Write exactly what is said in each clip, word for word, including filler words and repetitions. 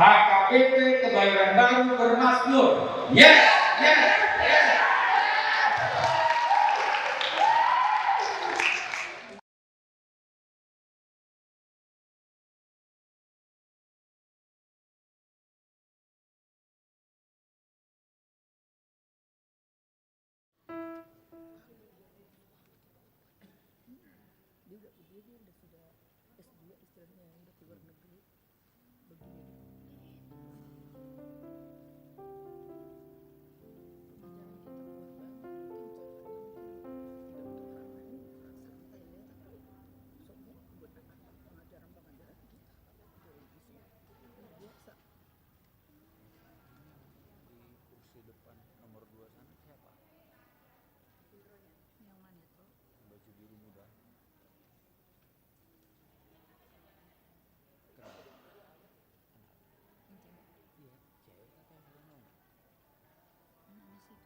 H K B P Kebayoran Baru bermasmur. Yes, yes, yes. Dia udah, dia, dia udah sudah S dua istilahnya, udah keluar negeri. Begini deh. Pekerjaan kita kuat banget, kencang banget. Tidak untuk orang lain, santai ya, tapi soalnya buat anak-anak, pengajaran-pengajaran kita, televisi, luar biasa. Di kursi depan nomor dua sana siapa? Yang mana itu? Baju biru muda. Kenapa? Iya, cewek atau yang mau? Mana sih?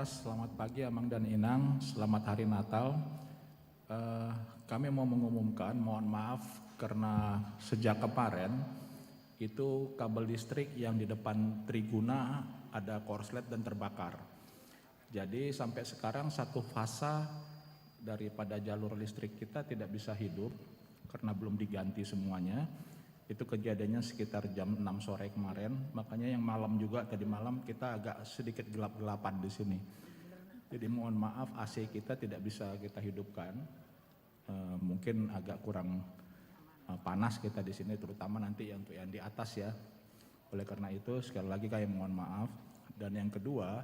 Selamat pagi, Amang dan Inang. Selamat Hari Natal. Eh, kami mau mengumumkan, mohon maaf, karena sejak kemarin itu kabel listrik yang di depan Triguna ada korslet dan terbakar. Jadi, sampai sekarang satu fasa daripada jalur listrik kita tidak bisa hidup karena belum diganti semuanya. Itu kejadiannya sekitar jam enam sore kemarin, makanya yang malam juga, tadi malam kita agak sedikit gelap-gelapan di sini. Jadi, mohon maaf, A C kita tidak bisa kita hidupkan. Eh, mungkin agak kurang, eh, panas kita di sini, terutama nanti yang, untuk yang di atas, ya. Oleh karena itu, sekali lagi kami mohon maaf. Dan yang kedua,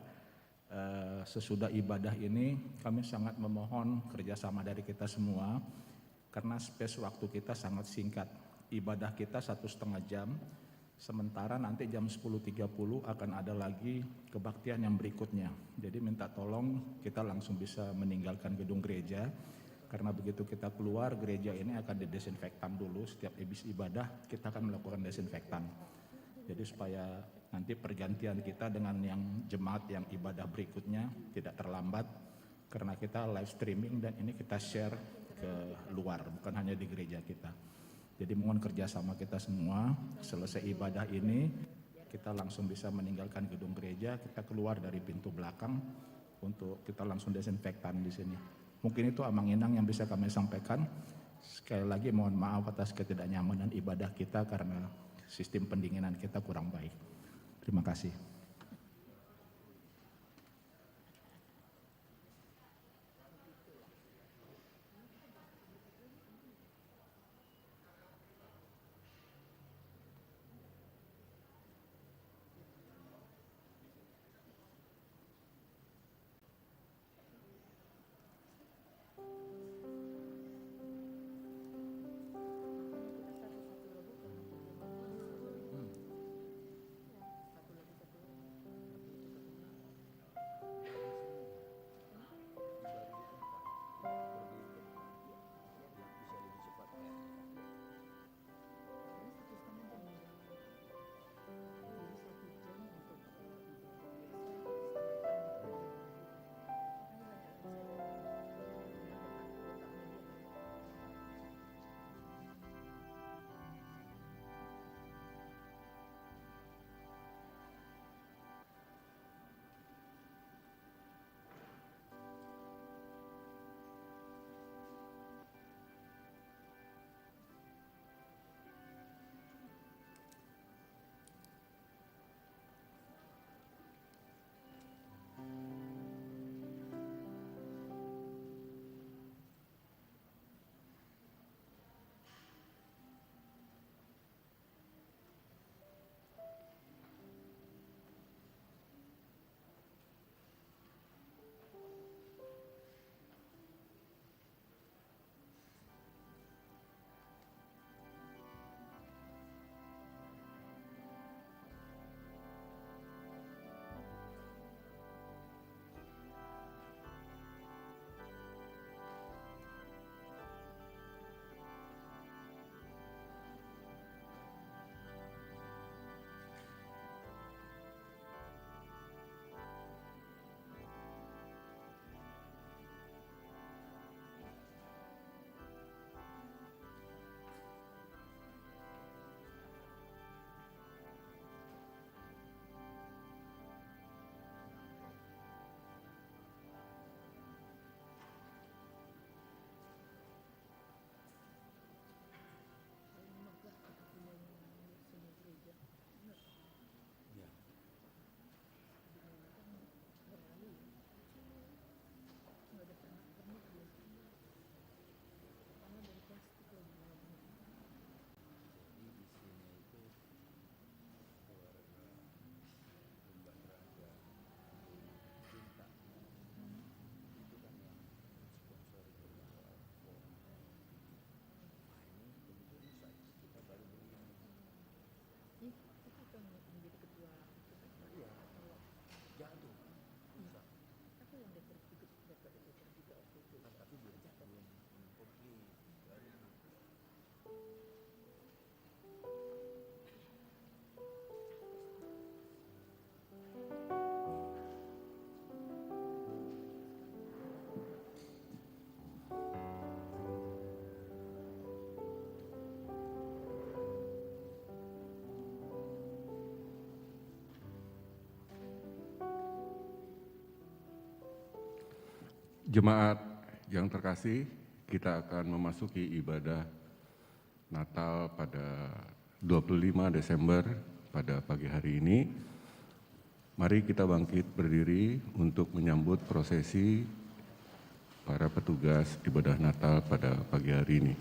eh, sesudah ibadah ini, kami sangat memohon kerjasama dari kita semua, karena space waktu kita sangat singkat. Ibadah kita satu setengah jam, sementara nanti jam sepuluh tiga puluh akan ada lagi kebaktian yang berikutnya. Jadi, minta tolong kita langsung bisa meninggalkan gedung gereja, karena begitu kita keluar, gereja ini akan didesinfektan dulu. Setiap habis ibadah, kita akan melakukan desinfektan. Jadi, supaya nanti pergantian kita dengan yang jemaat yang ibadah berikutnya tidak terlambat, karena kita live streaming dan ini kita share ke luar, bukan hanya di gereja kita. Jadi, mohon kerjasama kita semua. Selesai ibadah ini, kita langsung bisa meninggalkan gedung gereja, kita keluar dari pintu belakang untuk kita langsung desinfektan di sini. Mungkin itu, Amang Inang, yang bisa kami sampaikan. Sekali lagi, mohon maaf atas ketidaknyamanan ibadah kita karena sistem pendinginan kita kurang baik. Terima kasih. Jemaat yang terkasih, kita akan memasuki ibadah Natal pada dua puluh lima Desember, pada pagi hari ini. Mari kita bangkit berdiri untuk menyambut prosesi para petugas ibadah Natal pada pagi hari ini.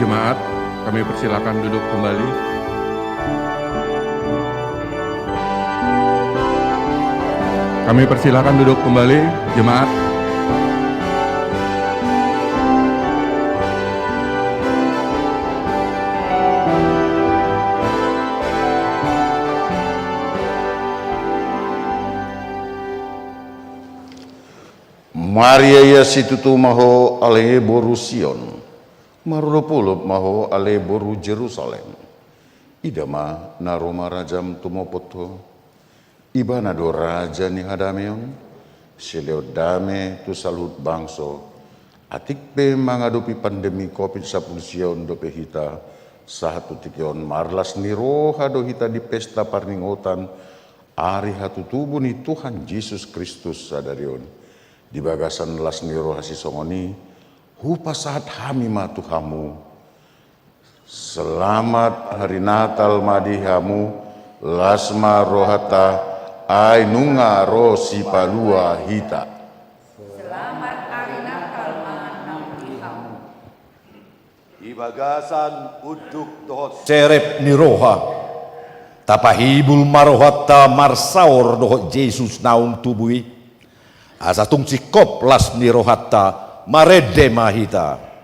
Jemaat, kami persilakan duduk kembali. Kami persilakan duduk kembali, jemaat. Marria situtu ma ho ale boru Sion, marolopolop ma ho ale boru Jerusalem. Ida ma na ro ma rajam tumopot ho. Ibana do raja ni hadameon, silehon dame tu saluhut bangso. Atik pe mangadopi pandemi covid sampulu sia on dope hita, sahat tu tingki on marlas ni roha do hita di pesta parningotan ari hatutubu ni Tuhan Jesus Kristus sadari on. Di bagasan las ni roha sisongon i, hupasahat hami ma tu hamu. Selamat hari Natal ma di hamu, las ma rohanta, ai nunga ro Sipalua hita. Selamat hari Natal ma naung di hamu. Di bagasan unduk dohot serep ni roha, tapahibul ma rohanta marsaor dohot Jesus naung tubu i. Asa tung singkop las ni rohanta, marende ma hita.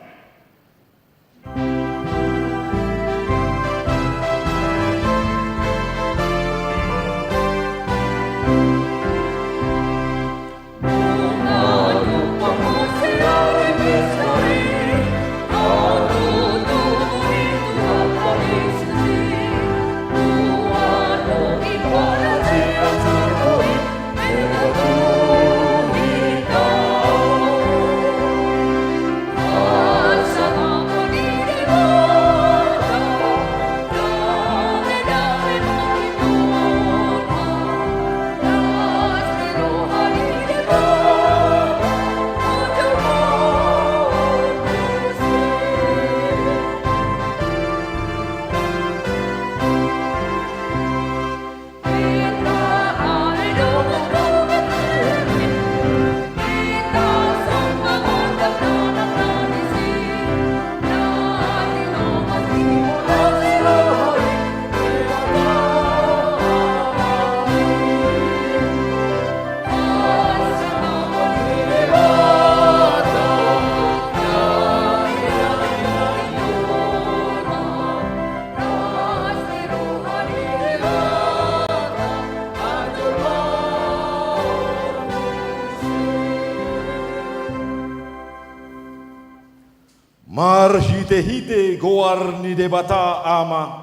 Marhitehite goar ni Debata Ama,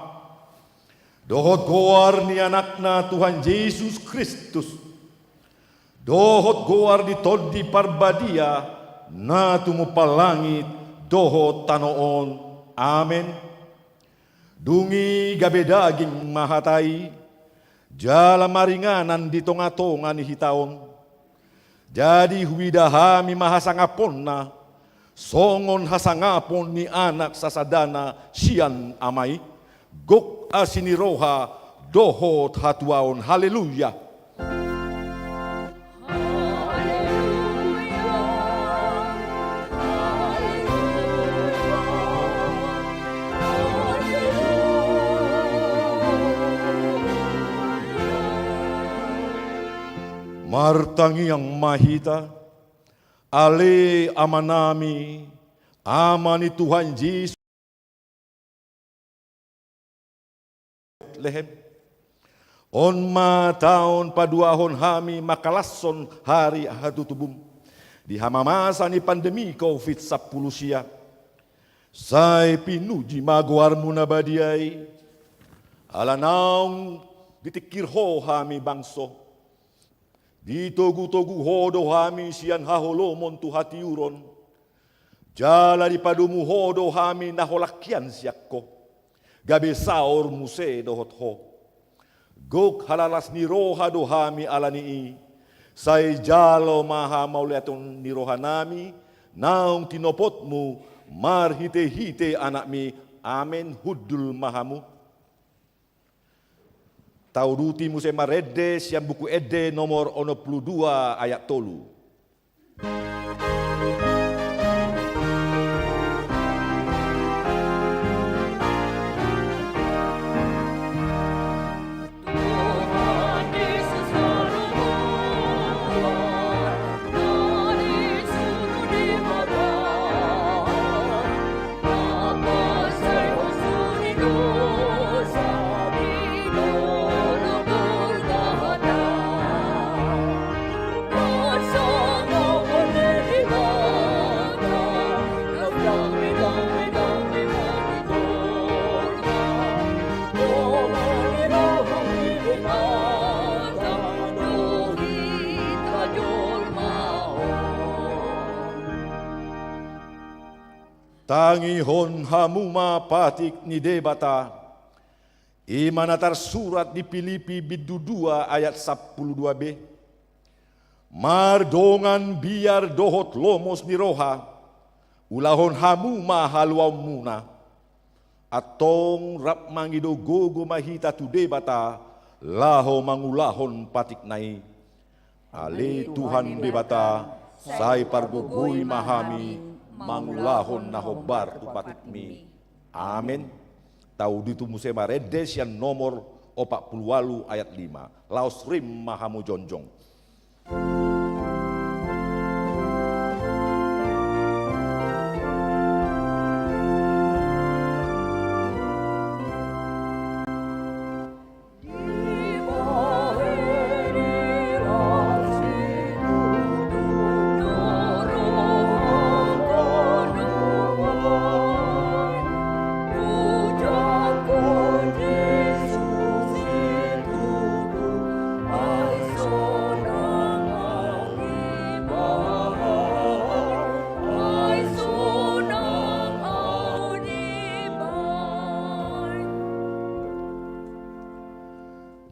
dohot goar ni Anakna Tuhan Jesus Kristus, dohot goar ni Tondi Parbadia, na tumompa langit dohot tano on. Amen. Dung i gabe daging ma hata i, jala maringanan di tongatonga ni hita on. Jadi huida hami ma hasangaponna, songon hasangapon ni anak sasada na sian ama i, gok asi ni roha dohot hatuaon. Haleluya. Martangiang ma hita. Ale Amanami, Ama ni Tuhan Jesus, Betlehem. On ma taon paduahon hami mangkalashon hata ni hatutubum di hamamasa ni pandemi covid sampulu sia. Sai pinuji ma goarmu na badia i, ala naung ditingkir ho hami bangso. Ditogutogu ho do hami sian haholomon tu hatiuron. Jala dipadomu ho do hami na holan hian sian ho, gabe saor muse dohot ho. Gok halalas ni roha do hami ala ni i. Sai jalo ma hamauliateon ni rohanami naung tinopotmu marhitehite Anakmi. Amen. Hundul ma hamu. Tauduti muse marende sian Buku Ende nomor onom pulu dua ayat tolu. Tangihon hamu ma patik ni Debata. I ma na tarsurat di Pilipi bindu dua ayat sampulu dua b. Mardongan biar dohot lomos ni roha, ulahon hamu ma haluaonmuna. Antong rap mangido gogo ma hita tu Debata, laho mangulahon patikna i. Ale Tuhan Debata, sai pargogoi ma hami mangulahon na hombar tu patikmi. Amen. Tauduti muse marende sian nomor opat pulu ualu ayat lima. Laos rim ma hamu jongjong.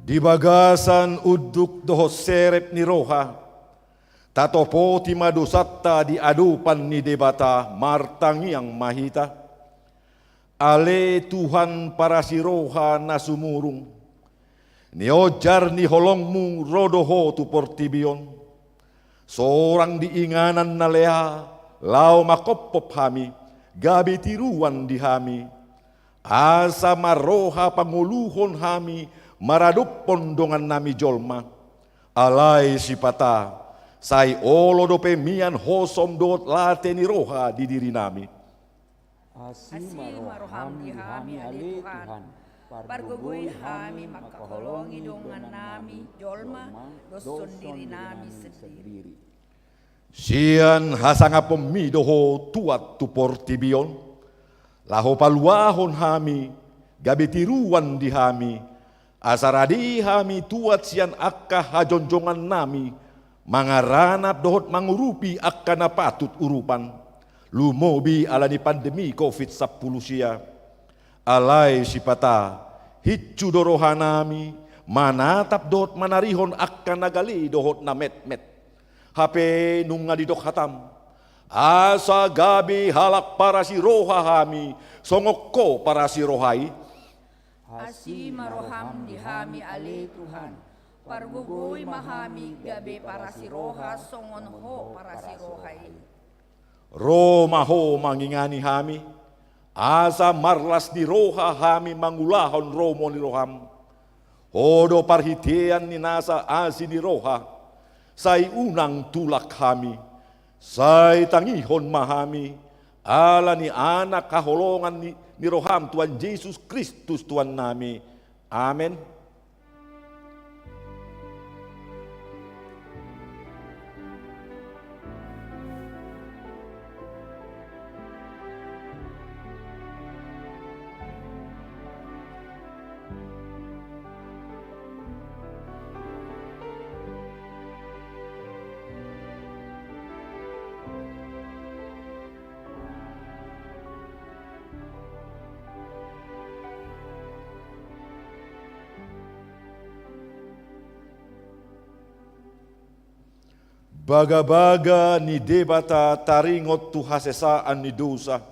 Di bagasan unduk dohot serep ni roha, tatopoti ma dosanta di adopan ni Debata, martangiang ma hita. Ale Tuhan parasi roha na sumurung, nionjar ni holongmu ro do ho tu portibi on. Sorang di inganan na lea, laho manghophop hami, gabe tiruan di hami. Asa marroha pangoluhon hami maradophon dongannami jolma. Alai sipata, sai olo dope mian hosom dohot late ni roha di dirinami. Asi ma roham di hami, ale Tuhan, pargogoi hami mangkaholongi dongannami jolma, doshon dirinami sendiri. Sian hasangapon-Mi do Ho tuat tu portibi on, laho paluahon hami, gabe tiruan di hami, asa rade hami tuat sian angka hajongjongannami, mangaranap dohot mangurupi angka na patut urupan, lumobi ala ni pandemi covid sampulu sia. Alai sipata, hinsu do rohanami, manatap dohot manarihon angka na gale dohot na metmet. Hape nunga didok hatam, asa gabe halak parasiroha hami, songon Ho parasiroha i. Asi ma roham di hami ale Tuhan, pargogoi ma hami gabe parasiroha songon Ho parasiroha i. Ro ma Ho mangingani hami, asa marlas ni roha hami mangulahon lomo ni roham. Ho do parhitean ni nasa asi ni roha, sai unang tulak hami, sai tangihon ma hami, ala ni Anak haholongan ni, ni roham Tuhan Jesus Kristus Tuhannami. Amen. Bagabaga ni Debata taringot tu hasesaan ni dosa.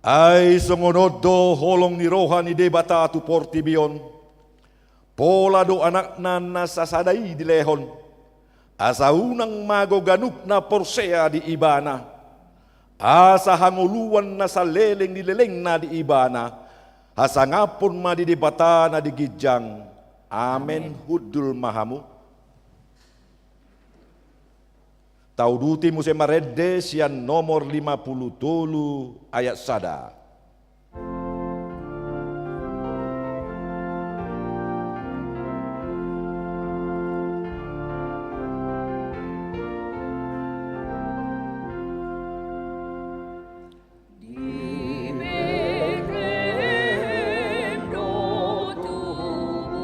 Ai songon on do holong ni roha ni Debata tu portibi on. Pola do Anakna na sasada i dilehon, asa unang mago ganup na porsea di Ibana, asa hangoluan na saleleng ni lelengna di Ibana, hasangapon ma di Debata na di ginjang. Amen. Amen. Hundul ma hamu. Tauduti muse marende sian nomor lima pulu tolu ayat sada. Di Betlehem do tubu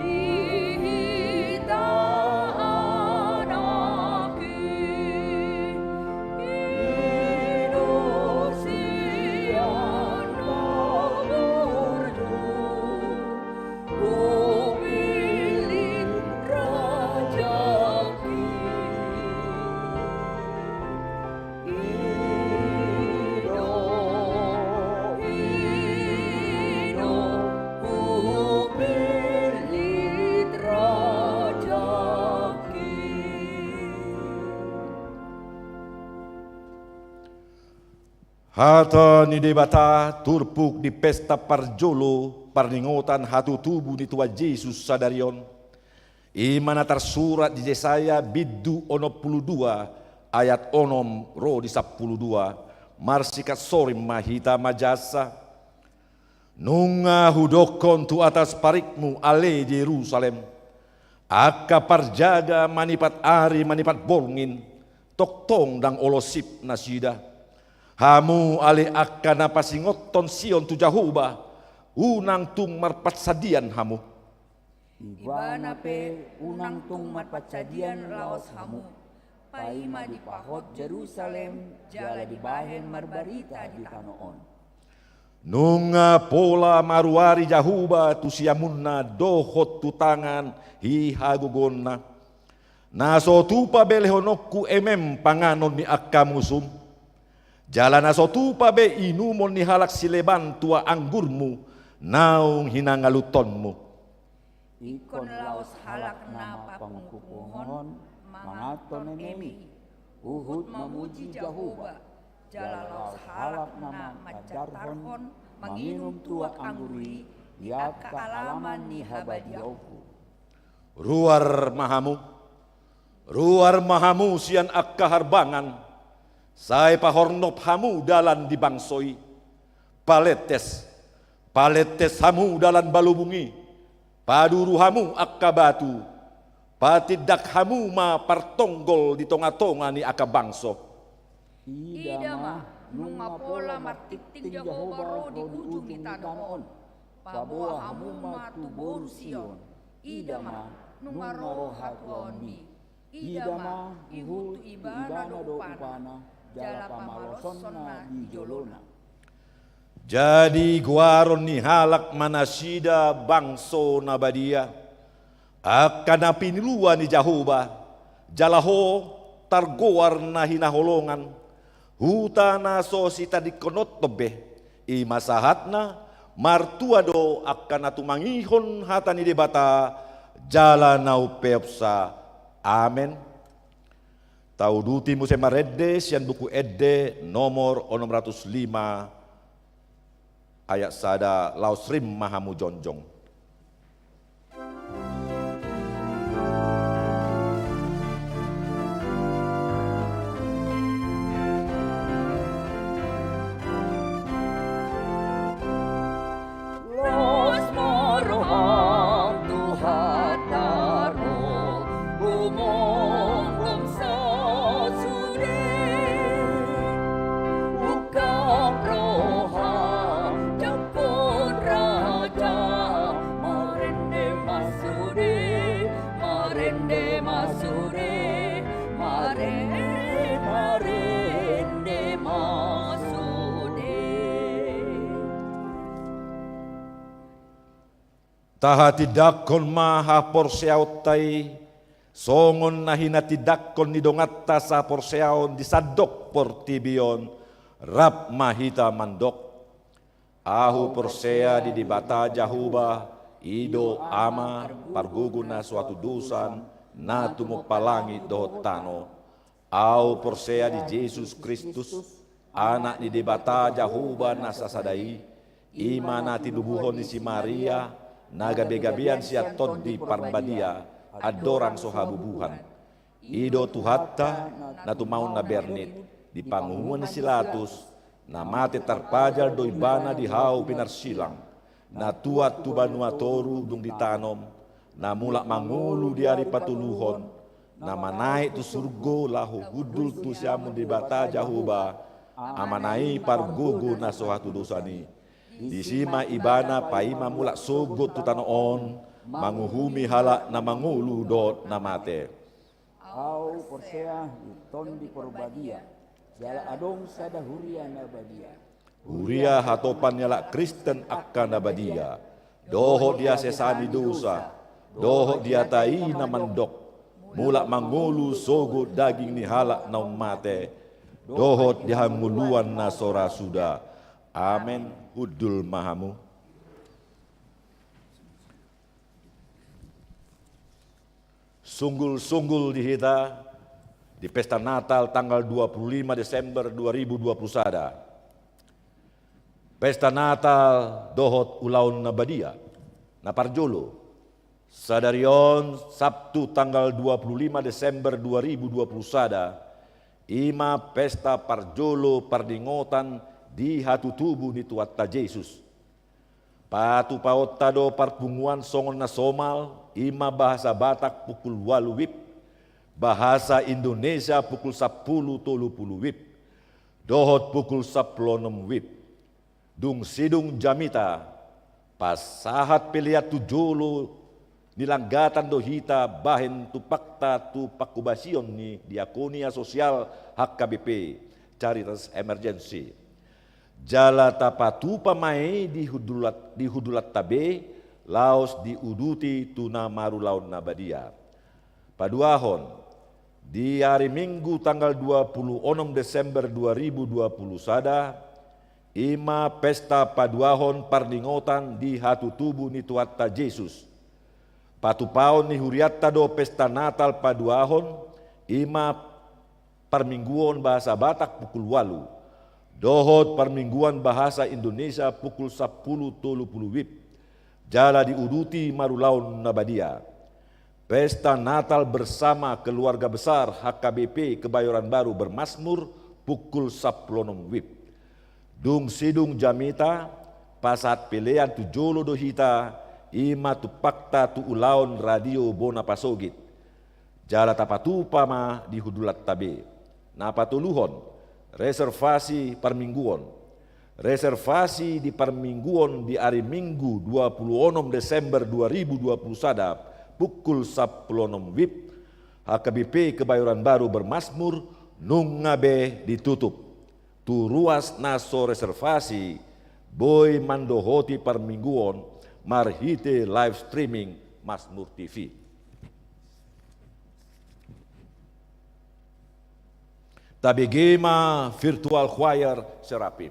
di hita Anak i, i do sian na burju. Hupillit rajaM i. I do, i do, hupillit rajaM i. Hata ni Debata turpuk di pesta parjolo parningotan hatutubu ni Tuhan Jesus sadari on. I ma na tarsurat di Jesaya bindu onom pulu dua ayat onom ro di sampulu dua. Marsikat soring ma hita manjahasa. Nunga hudokkon tu atas parikmu ale Jerusalem, angka parjaga manipat ari manipat borngin, tongtong ndang olo sip nasida. Hamu ale angka na pasingothon Sion tu Jahowa, unang tung marpansadian hamu. Ibana pe unang tung marpansadian laos hamu. Paima dipahot Jerusalem jala dibahen marbarita di tano on. Nunga pola maruari Jahowa tu siamunna dohot tu tangan hihagogoonna. Na so tupa be lehononku emem panganon ni angka musum. Jala na so tupa be inumon ni halak sileban tua anggurmu naung hinangalutonmu. Ingkon laos halak na pangungkupungkupon manganhon emem i, huhut mamuji Jahowa, jala laos halak na manjantarhon manginum tuak anggur i di angka alaman ni habadiaonku. Ruar ma hamu, ruar ma hamu sian angka harbangan, sai pahornop hamu dalan di bangso i. Palentes, palentes hamu dalan balobung i, paduru hamu angka batu, Patindak hamu ma partonggol di tonga-tonga ni angka bangso. Ida ma, nunga pola martingting Jahowa ro di ujung ni tano on. Paboa hamu ma tu boru Sion. Ida ma, nunga ro hatuaonmi. Ida ma, huhut tu ibana do upana, jala pamalosonna di jolona. Jadi goaron ni halak ma nasida bangso na badia, angka na pinilua ni Jahowa, jala ho targoar na hinaholongan, huta na so sitadingkonon be, i ma sahatna, martua do angka na tumangihon hata ni Debata, jala na umpeopsa. Amen. Tauduti muse marende sian Buku Ende nomor onom ratus lima, ayat sada, laos rap ma hamu jongjong. Las ma roham tu hatana, umum bangsa sude. Ungkap roham, jampon raja, marende ma sude, marende ma sude, marende, marende ma sude. Tahatindanghon ma haporseaonta i, songon na hinatindangkon ni donganta sahaporseaon di sandok portibi on, rap ma hita mandok. Ahu porsea di Debata Jahowa, i do Ama, pargogo na so hatudosan, na tumompa langit dohot tano. Ahu porsea di Jesus Kristus, Anak ni Debata Jahowa na sasada i, i ma na tinubuhon ni si Maria, na gabe-gabean sian Tondi Parbadia, andorang so habubuhan. I do Tuhanta, na tumaon na bernit, di panguhuman ni si Latus, na mate tarpajal do ibana di hau pinarsilang, na tuat tu banua toru dung ditanom, na mulak mangolu di ari patoluhon, na manaek tu surgo laho hundul tu siamun Debata Jahowa, Amana i pargogo na so hatudosan i. Disi ma ibana paima mulak sogot tu tano on, manguhumi halak na mangolu dohot na mate. Ahu porsea di Tondi Parbadia, jala adong sada huria na badia. Huria hatopan ni halak Kristen angka na badia, dohot di hasesaan ni dosa, dohot di hata i na mandok, mulak mangolu sogot daging ni halak naung mate, dohot di hangoluan na so ra suda. Amen. Hundul ma hamu. Sunggul-sunggul di hita di pesta Natal tanggal dua puluh lima Desember dua ribu dua puluh sada. Pesta Natal dohot ulaon na badia. Na parjolo, sadari on Sabtu tanggal dua puluh lima Desember dua ribu dua puluh sada, i ma pesta parjolo pardingotan di hatutubu ni Tuhanta Jesus. Patupaonta do parpunguan songon na somal, i ma bahasa Batak pukul ualu wib, bahasa Indonesia pukul sampulu tolu pulu wib, dohot pukul sampulu onom wib. Dung sidung jamita, pasahat pelean tu jolo ni langgatan do hita bahen tumpakta tu pangkobasion ni Diakonia Sosial H K B P, Caritas Emergency. Jala tapatupa ma i di hundulat-, di hundulanta be, laos diuduti tu na marulaon na badia. Paduahon, di ari Minggu tanggal dua puluh onom Desember dua ribu dua puluh sada, i ma pesta paduahon pardingotan di hatutubu ni Tuhanta Jesus. Patupaon ni hurianta do pesta Natal paduahon, i ma parmingguon bahasa Batak pukul ualu, dohot parmingguan bahasa Indonesia pukul sampulu tolu pulu wib, jala diuduti marulaon na badia. Pesta Natal bersama keluarga besar H K B P Kebayoran Baru Bermasmur pukul sampulu onom wib. Dung sidung jamita, pasahat pelean tu jolo do hita, i ma tumpakta tu ulaon Radio Bona Pasogit. Jala tapatupa ma di hundulanta be. Na patoluhon, reservasi parmingguon. Reservasi di parmingguon di ari Minggu dua pulu onom Desember dua ribu dua pulu sada, pukul sampulu onom WIB, H K B P Kebayoran Baru Bermasmur, nunga be ditutup. Tu ruas na so reservasi, boi mandohoti parmingguon marhite live streaming Masmur T V. Tabege ma virtual choir Serapim.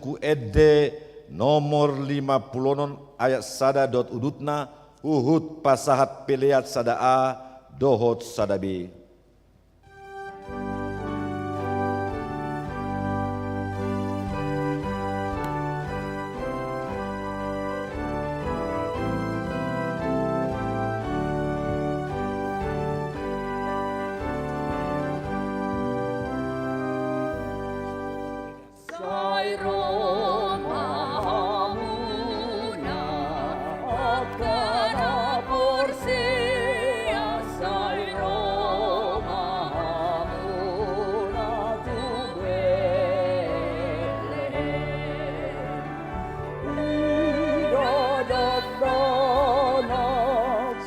Buku Ende nomor lima pulu onom ayat sada dohot udutna, huhut pasahat pelean sada A dohot sada B. Sai ro ma hamuna, angka na porsea, sai ro ma hamuna tu Betlehem. Ida dakdanak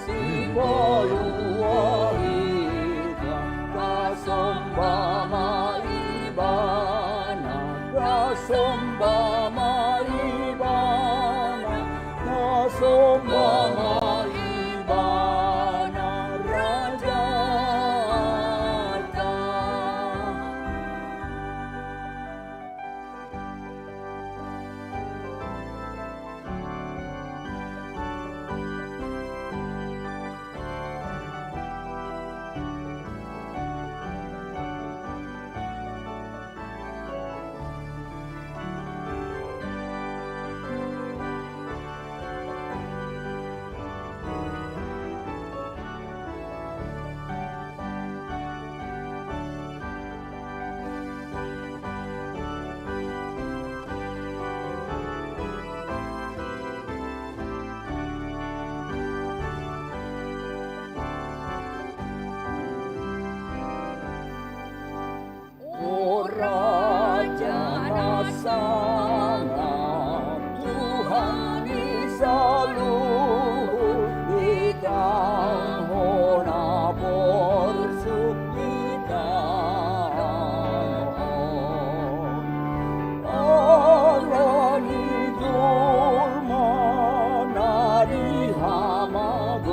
sipalua hita, tasomba ma Ibana, tasomba ma Ibana, tasomba ma Ibana, Rajanta. O Raja na sangap, Tuhan ni saluhut, bintang Ho na porsuk di tano on. Ala ni jolma na di hamagoan,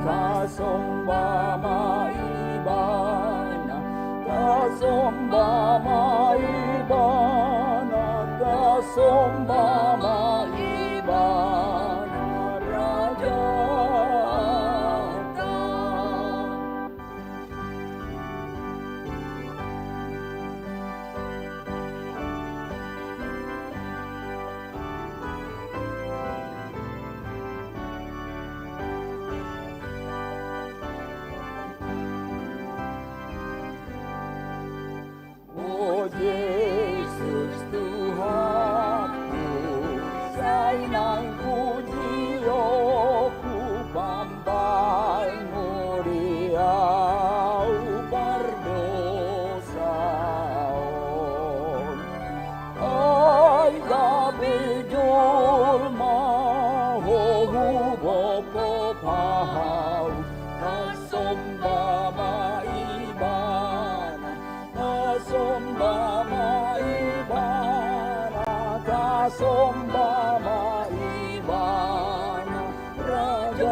tasomba ma Ibana, tasomba ma Ibana, tasomba ma Ibana, Rajanta. O Jesus Tuhanku, sai nang puji ho hupambahenMu di au pardosa on. Ai gabe jolma Ho hubophop hau, tasomba ma Ibana, tasomba ma Ibana, tasomba ma Ibana, Rajanta.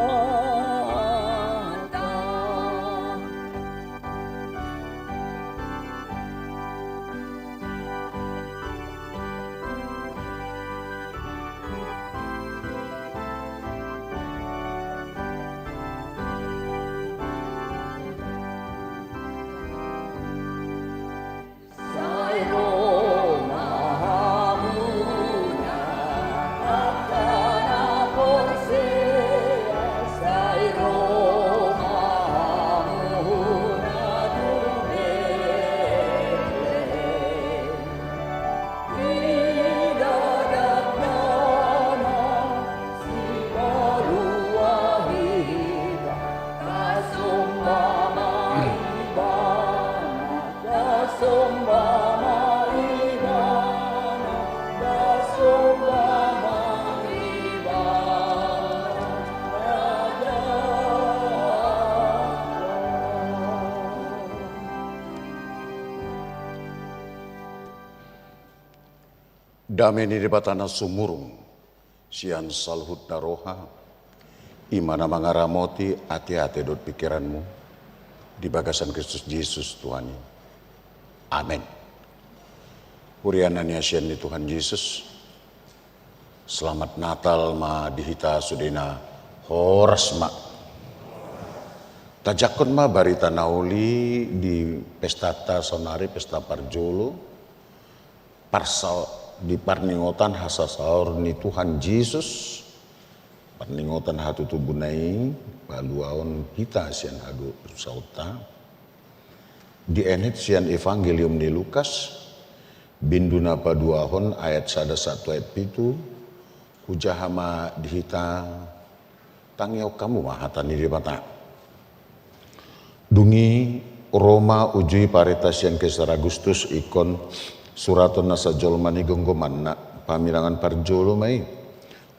Sai ro ma hamuna, angka na porsea, sai ro ma hamuna tu Betlehem. Ida dakdanak sipalua hita, tasomba ma Ibana, tasomba ma Ibana, tasomba ma Ibana, Raja. Dame ni Debata na sumurung sian saluhut na roha, i ma na mangaramoti ateate dohot pingkiranmu di bagasan Kristus Jesus Tuhan i. Amen. Huria na niasian ni Tuhan Jesus, selamat Natal ma di hita sudena. Horas ma. Tajangkon ma barita na uli di pestanta saonari, pesta parjolo, parsa-, di parningotan hasasaor ni Tuhan Jesus, parningotan hatutubuna i, paluaon hita sian hadosaonta. Dienet sian Evangelium ni Lukas, bindu na paduahon, ayat sada sahat tu ayat pitu. Hujaha ma di hita, tangihon hamu ma hata ni Debata. Dung i ro ma uju i parenta sian Kesar Agustus ingkon suraton nasa jolma ni gomgomanna, pamilangan parjolo ma i.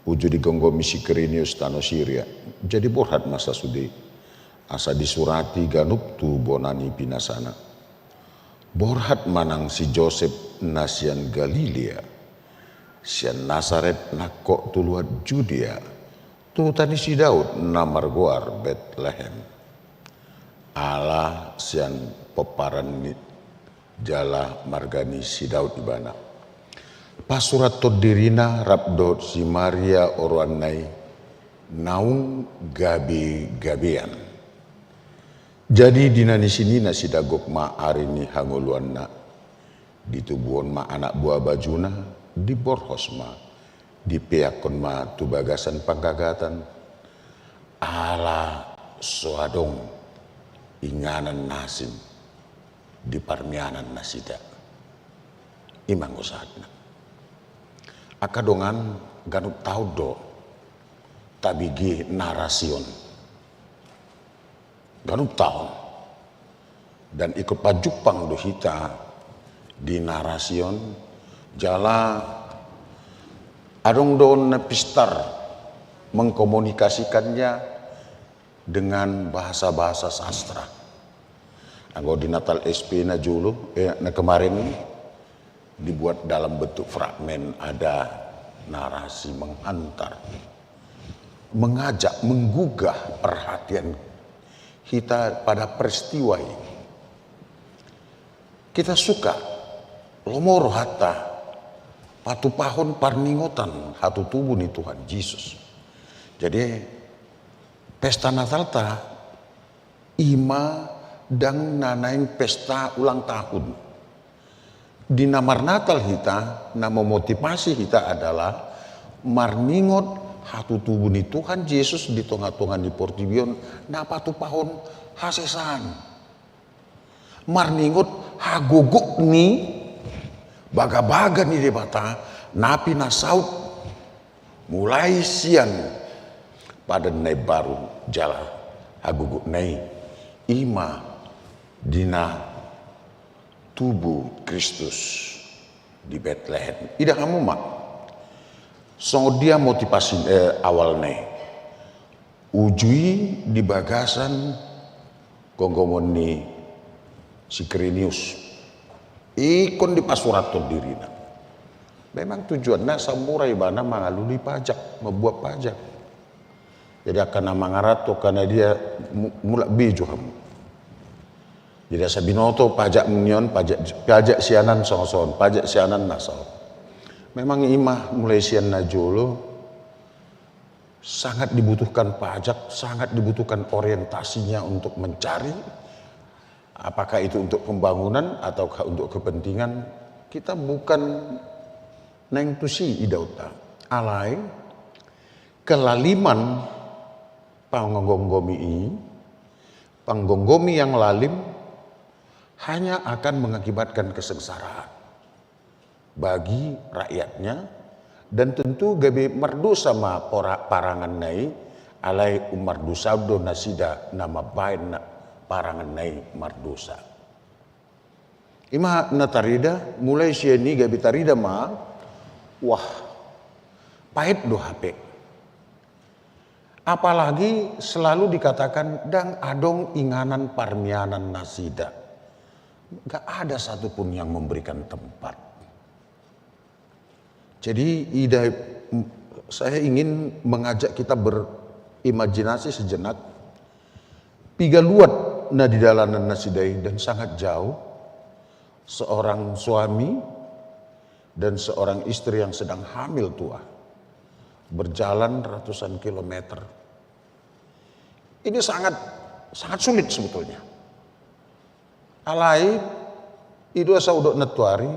Uju digomgomi si Kirinius tano Siria. Jadi borhat ma sasude i, asa disurati ganup tu bona ni pinasana. Borhat ma nang si Josep na sian Galilea, sian Nasaret nangkok tu luat Judea, tu huta ni si Daud na margoar Betlehem. Ala sian pomparan ni jala marga ni si Daud ibana. Pasurathon dirina rap dohot si Maria oroanna i naung gabegabean. Jadi di na nisinina sidagok ma ari ni hangoluanna. Ditubuhon ma anak buha bajuna, diborhos ma, dipeakkon ma tu bagasan panggagatan. Ala so adong inganan na asing di parmianan nasida. I ma anggo sahatna. Angka dongan, ganup taon do tabege narasi on. Ganup taon. Dan ingkon pajumpang do hita di narasi on, jala adong do on na pistar mengkomunikasikannya dengan bahasa-bahasa sastra. Anggo di Natal S P na jolo, eh, na kemarin, dibuat dalam bentuk fragmen, ada narasi menghantar, mengajak, menggugah perhatian hita pada peristiwa ini. Kita suka, lomo rohanta patupahon parningotan hatutubu ni Tuhan Jesus. Jadi, pesta Natalta i ma ndang na naeng pesta ulang tahun. Di na marnatal hita, na memotivasi hita adalah marningot hatutubu ni Tuhan Jesus di tongatonga ni portibi on, na patupahon hasesaan. Marningot hagogoon ni bagabaga ni Debata na pinasaut mulai sian Padan na Imbaru jala hagogoonna i, i ma di na tubu Kristus di Betlehem. Ida hamu ma. Songon dia motivasi, eh, awalna i. Uju i di bagasan gomgomon ni si Kirinius. Ingkon dipasurathon dirina. Memang tujuanna asa mura ibana mangalului pajak, membuat pajak. Jadi angka na mangaranto, angka na dia mu-, mulak bejo hamu. Jadi asa binoto pajak nion, pajak, pajak sianan songon, pajak sianan na songon. Memang i ma mulai sian na jolo, sangat dibutuhkan pajak, sangat dibutuhkan orientasinya untuk mencari, apakah itu untuk pembangunan ataukah untuk kepentingan, kita bukan naeng tusi idaonta. Alai, kelaliman panggomgomi i, panggomgomi yang lalim hanya akan mengakibatkan kesengsaraan bagi rakyatnya, dan tentu gabe mardosa ma pora-, paranganna i, alai ummardosa do nasida na mambaen na paranganna i mardosa. I ma na tarida, mulai sian i gabe tarida ma, wah, paet do hape. Apalagi selalu dikatakan ndang adong inganan parmianan nasida. Nggak ada satupun yang memberikan tempat. Jadi, ida, saya ingin mengajak kita berimajinasi sejenak. Piga luat na di dalanan nasida i dan sangat jauh. Seorang suami dan seorang istri yang sedang hamil tua, berjalan ratusan kilometer. Ini sangat, sangat sulit sebetulnya. Alai, i do asa hudok nantuari,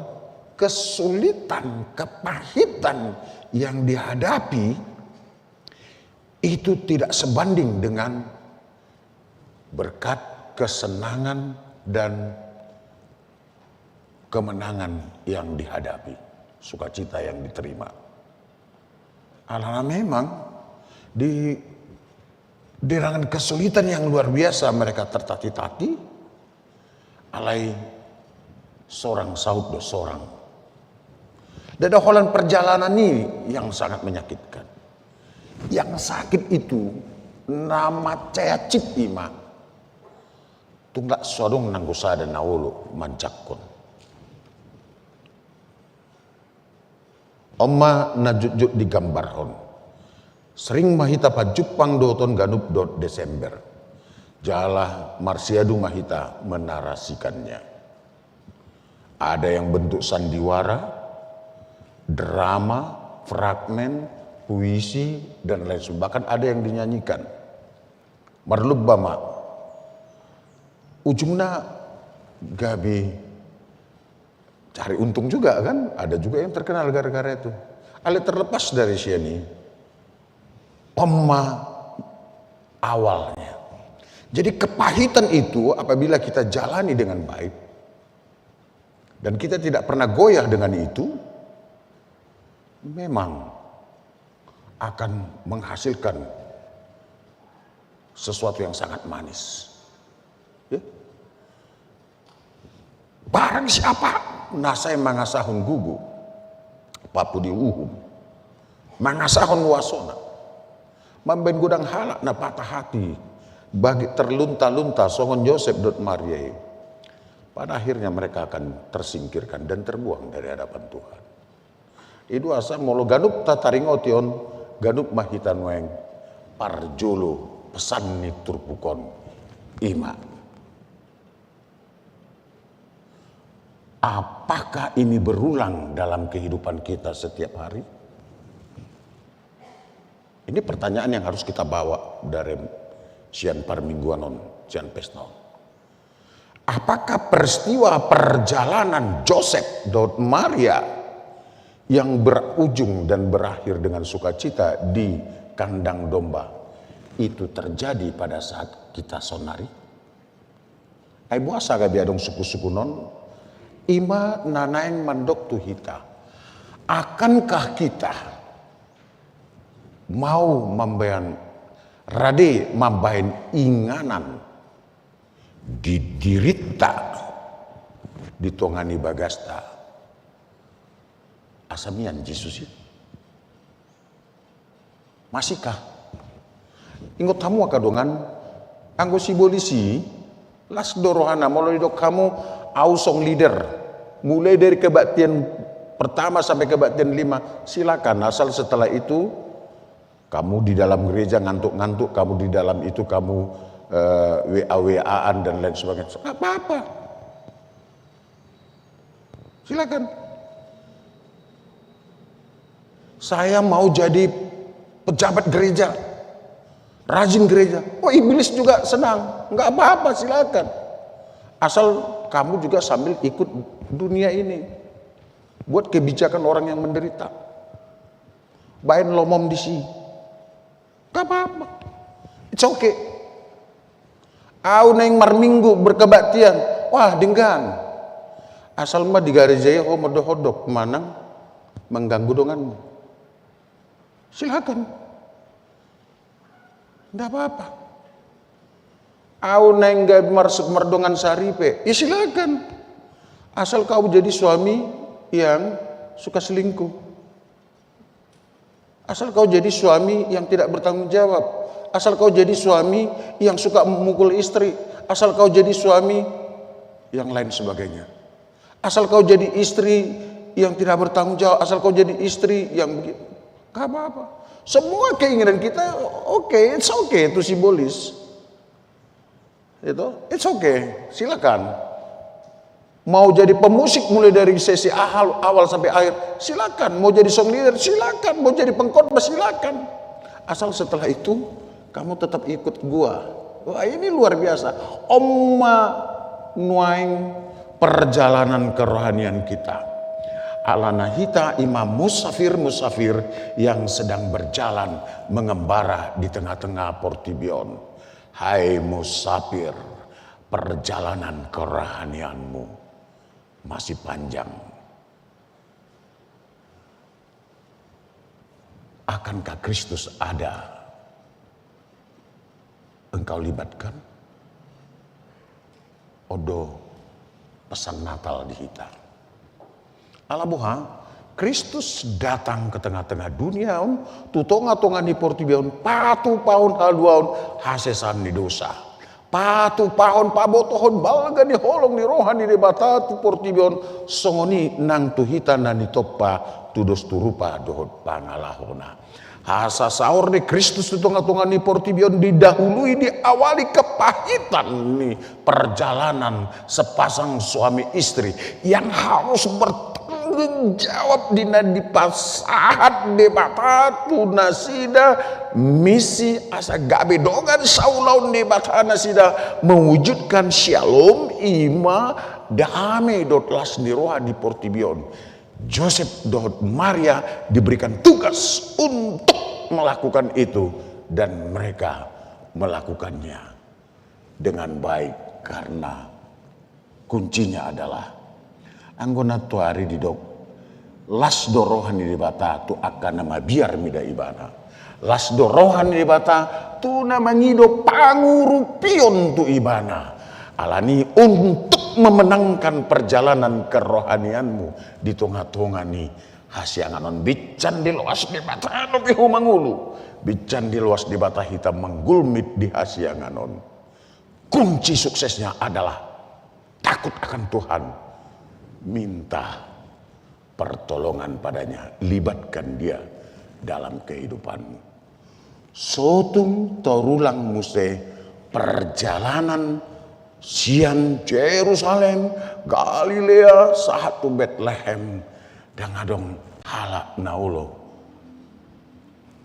kesulitan, kepahitan yang dihadapi itu tidak sebanding dengan berkat, kesenangan, dan kemenangan yang dihadapi, sukacita yang diterima. Alana memang di, dengan kesulitan yang luar biasa mereka tertatih-tatih, alai sorang saut do sorang. Ndada holan perjalanan ini yang sangat menyakitkan. Yang sakit itu na mansai cip i ma. Tung lak so adong nanggo sada na olo manjangkon. On ma na jotjot digambarhon. Sering ma hita pajumpang dohot on ganup dohot Desember. Jala marsiadu ma hita menarasikannya. Ada yang bentuk sandiwara, drama, fragmen, puisi, dan lain sebagainya. Bahkan ada yang dinyanyikan. Marlomba ma. Ujungna gabe cari untung juga kan, ada juga yang terkenal gara-gara itu. Alai terlepas dari sian i, on ma awalnya. Jadi kepahitan itu apabila kita jalani dengan baik dan kita tidak pernah goyah dengan itu, memang akan menghasilkan sesuatu yang sangat manis. Ya. Barang siapa na sai mangasahon gogo, papudi uhum, mangasahon wasona, mambahen godang halak na patah hati, bagi terlunta-lunta songon Josep dohot Maria i, pada akhirnya mereka akan tersingkirkan dan terbuang dari hadapan Tuhan. I do asa molo ganup tataringoti on, ganup ma hita nuaeng parjolo pesan ni turpuk on. I ma. Apakah ini berulang dalam kehidupan kita setiap hari? Ini pertanyaan yang harus kita bawa dari sian parmingguan on, sian pesta on. Apakah peristiwa perjalanan Josep dohot Maria yang berujung dan berakhir dengan sukacita di kandang domba itu terjadi pada saat kita saonari? Ai boasa gabe adong sungkun-sungkun on? I ma na naeng mandok tu hita. Akankah kita mau mambahen, rade mambahen inganan di dirinta, di tonga ni bagasta, asa mian Jesus i? Masihkah? Ingot hamu angka dongan, anggo sibolis i, las do rohana molo didok hamu, au song leader. Mulai dari kebaktian pertama sampai kebaktian lima, silakan, asal setelah itu kamu di dalam gereja ngantuk-ngantuk, kamu di dalam itu kamu, eh, W A W A-an dan lain sebagainya. Nggak apa-apa. Silakan. Saya mau jadi pejabat gereja, rajin gereja. Oh, iblis juga senang. Nggak apa-apa, silakan. Asal kamu juga sambil ikut dunia ini. Buat kebijakan orang yang menderita. Baen lomom disi. Gak apa-apa. It's okay. Au naeng marminggu berkebaktian. Wah, denggan. Asal ma di gareja i ho modok-modok manang mengganggu donganmu. Silakan. Nggak apa-apa. Au naeng gabe marsuk mardongan saripe. Ya silakan. Asal kau jadi suami yang suka selingkuh. Asal kau jadi suami yang tidak bertanggung jawab. Asal kau jadi suami yang suka memukul istri. Asal kau jadi suami yang lain sebagainya. Asal kau jadi istri yang tidak bertanggung jawab. Asal kau jadi istri yang begitu. Gak apa-apa. Semua keinginan kita oke, it's okay to simbolis. Itu, it's okay, silakan. Mau jadi pemusik mulai dari sesi ahal, awal sampai akhir, silakan. Mau jadi song leader, silakan. Mau jadi pengkhotbah, silakan. Asal setelah itu kamu tetap ikut gua. Wah, ini luar biasa. On ma nuaeng perjalanan kerohanian kita. Alana hita ima musafir-musafir yang sedang berjalan mengembara di tengah-tengah portibi on. Hai musafir, perjalanan kerohanianmu masih panjang. Akankah Kristus ada engkau libatkan? On do pesan Natal di hita. Ala boha, Kristus datang ke tengah-tengah dunia on, tu tonga-tonga ni portibi on, patupahon haluaon hasesaan ni dosa. Patupahon, pabotohon balga ni holong ni roha ni Debata tu portibi on, songon i nang tu hita na nitompa tudos tu rupa dohot pangalahona. Asa saor ni Kristus tu tonga-tonga ni portibi on didahului, diawali kepahitan ni perjalanan sepasang suami istri yang harus bertanggung jawab di na dipasahat Debata tu nasida, misi asa gabe dongan saulaon Debata nasida mewujudkan syalom, ima dame dohot las ni roha di portibi on. Josep dohot Maria diberikan tugas untuk melakukan itu, dan mereka melakukannya dengan baik, karena kuncinya adalah, anggo nantoari didok, las do roha ni Debata tu angka na mabiar mida ibana. Las do roha ni Debata tu na mangido pangurupion tu ibana. Alani, untuk memenangkan perjalanan kerohanianmu di tonga-tonga ni hasiangan on, binsan diloas Debata dope ho mangolu. Binsan diloas Debata hita manggulmit di hasiangan on. Kunci suksesnya adalah takut akan Tuhan. Minta pertolongan padanya, libatkan Dia dalam kehidupanmu. Sotung tarulang muse perjalanan sian Jerusalem, Galilea, sahat tu Betlehem, ndang adong halak na olo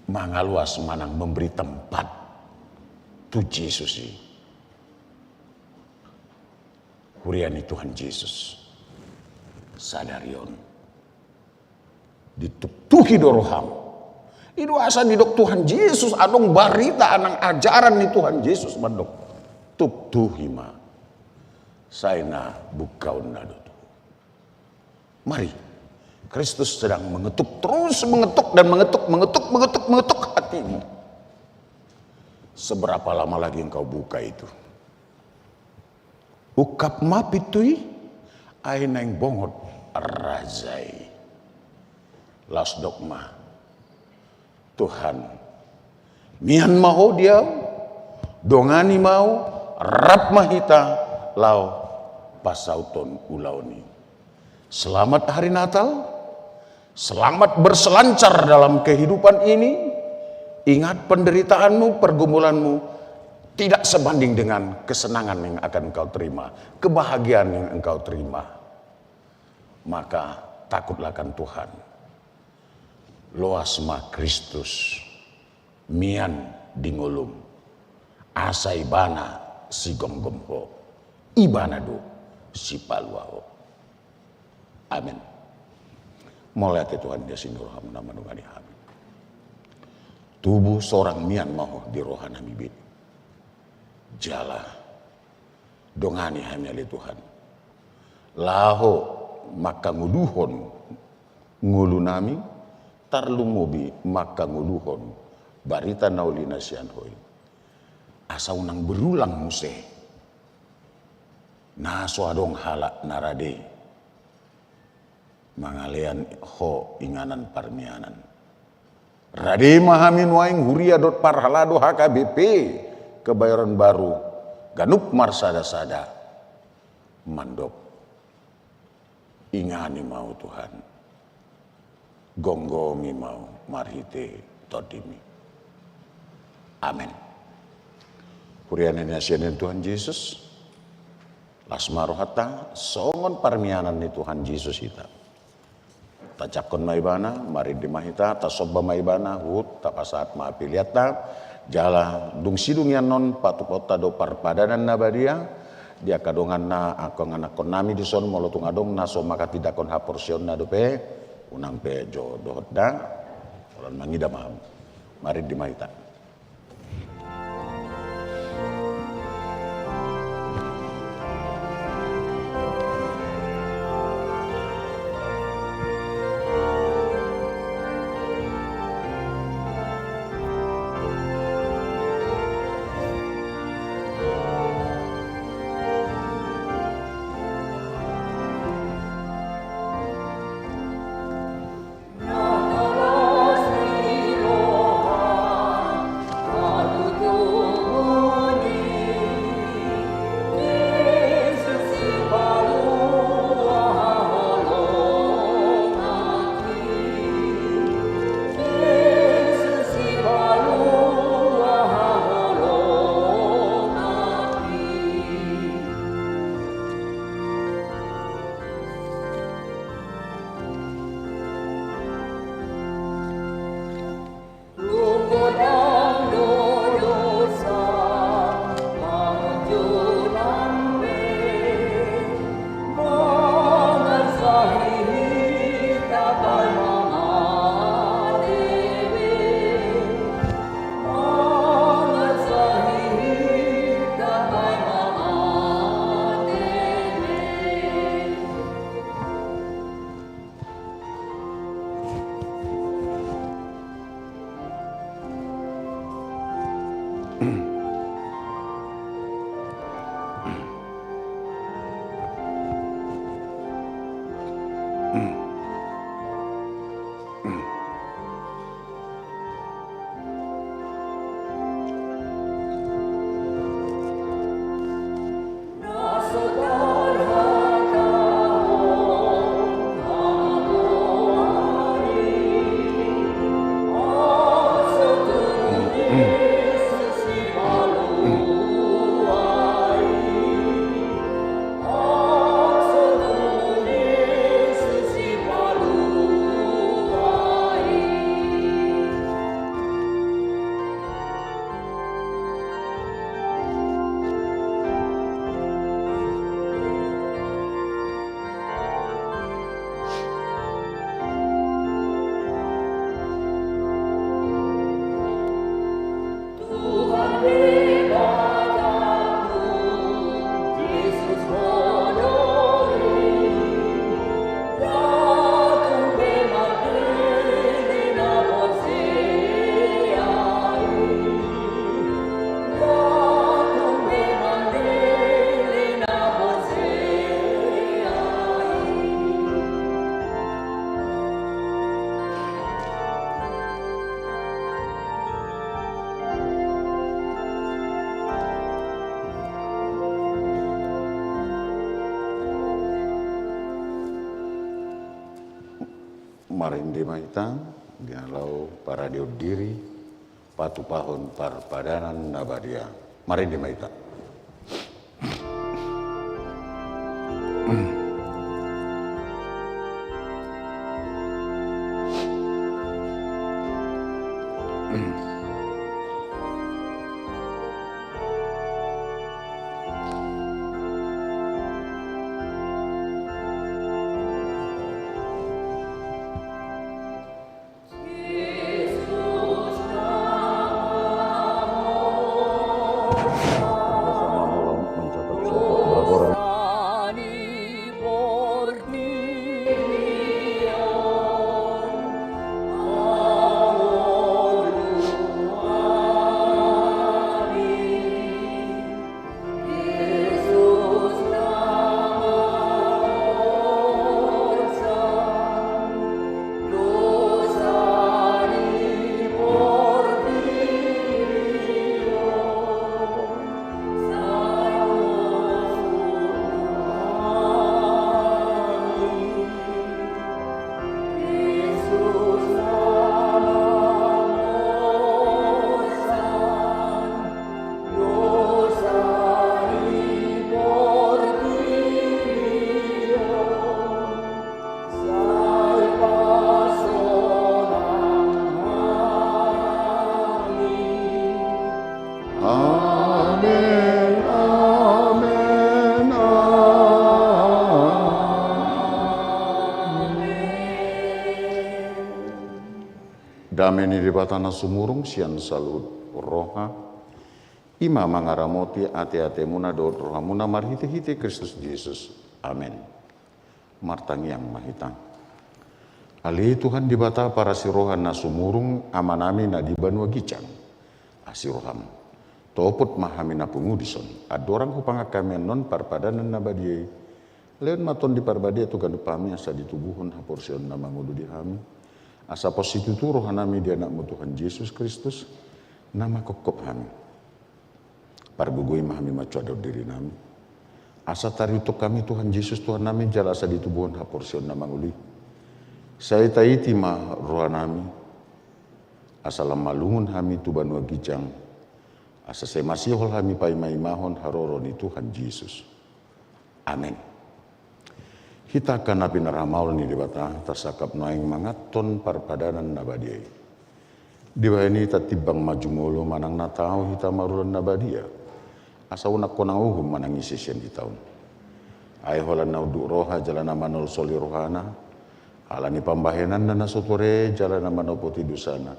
mangaloas manang memberi tempat tu Jesus i. Huria ni Tuhan Jesus, sadari on dituktuhi do roham. I do asa didok Tuhan Jesus, adong barita nang ajaran ni Tuhan Jesus mandok, tuktuhi ma, sai na bungkaonna do tuhu. Mari, Kristus sedang mengetuk, terus mengetuk dan mengetuk, mengetuk, mengetuk, mengetuk hatimu. Seberapa lama lagi engkau buka itu? Ungkap ma pintu i, ai naeng bongot raja i. Laos dok ma, Tuhan, mian ma Ho di ahu, dongani ma ahu, rap ma hita laho pasahuthon ulaon i. Selamat Hari Natal, selamat berselancar dalam kehidupan ini. Ingat, penderitaanmu, pergumulanmu tidak sebanding dengan kesenangan yang akan engkau terima, kebahagiaan yang engkau terima. Maka takutlah akan Tuhan. Loas ma Kristus mian di ngolum, asa Ibana sigomgom ho, Ibana do sipalua ho. Amen. Mauliate Tuhan di asi ni roham na mandongani hami. Tubu sorang mian ma Ho di roha nami be. Jala dongani hami ale Tuhan, laho mangkangoluhon ngolu nami, tarlumobi mangkangoluhon barita na uli na sian Ho i. Asa unang berulang muse, na so adong halak na rade mangalean Ho inganan parmianan. Rade ma hami nuaeng huria dohot parhalado H K B P Kebayoran Baru ganup marsadasada mandok, ingani ma ahu Tuhan, gomgomi ma ahu marhite TondiMi. Amen. Huria na hinasean ni Tuhan Jesus, Pas ma rohanta, songon parmianan ni Tuhan Jesus hita. Tajangkon ma ibana, marende ma hita, tasomba ma ibana, huhut tapasahat ma peleanta, jala dung sidung i annon patupaonta do parpadanan na badia, di angka donganna angka anganakhonnami dison, molo tung adong na so mangkatindangkon haporseaonna dope, unang pe jo dohot da, holan mangida ma hamu. Marende ma hita. Marende ma hita, di na laho parade on diri, patupahon parpadanan na badia. Marende ma hita. Debata na sumurung sian saluhut roha, i ma mangaramoti ateatemuna dohot rohamuna marhitehite Kristus Jesus. Amen. Martangiang ma hita. Ale Tuhan Debata parasi roha na sumurung, Amanami na di banua ginjang, asi roham. Topot ma hami na pungu dison, andorang hupangan hami annon parpadanan na badia i. Lehon ma Tondi Parbadia tu ganup hami asa ditubuhon haporseaon na mangolu di hami, asa pos situtu rohanami di Anakmu Tuhan Jesus Kristus, na mangkophop hami. Pargogoi ma hami mancuat dohot dirinami, asa tariuthon hami Tuhan Jesus Tuhannami jala asa ditubuhon haporseaon na mangolu i. Sai taiti ma rohanami, asa lam malungun hami tu banua ginjang, asa sai masihol hami paimaimahon haroro ni Tuhan Jesus. Amen. Hita angka na pinaramaol ni Debata, tasangkap nuaeng manganhon parpadanan na badia i. Dibahen i tatimbang ma jumolo manang na tau hita marula na badia, asa unang hona uhum manang ise sian hita on. Ai holan na unduk roha jala na manolsoli rohana, ala ni pambahenanna na so tuat jala na manopoti dosana,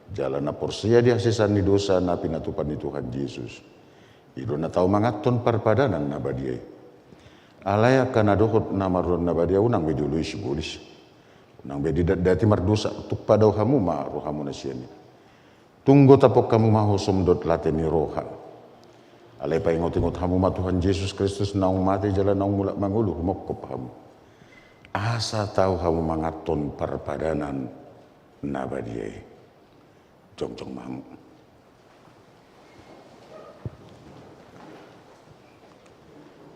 jala na porsea di hasesaan ni dosa na pinatupa ni Tuhan Jesus, i do na tau manganhon parpadanan na badia i. Alai angka na dohot na marula na badia, unang be dioloi sibolis, unang be didatdati mardosa, tung padao hamu ma rohamuna sian i. Tung gotaphon hamu ma hosom dohot late ni roha. Alai paingotingot hamu ma Tuhan Jesus Kristus naung mate jala naung mulak mangolu humongkop hamu, asa tau hamu manganhon parpadanan na badia i. Jongjong ma hamu.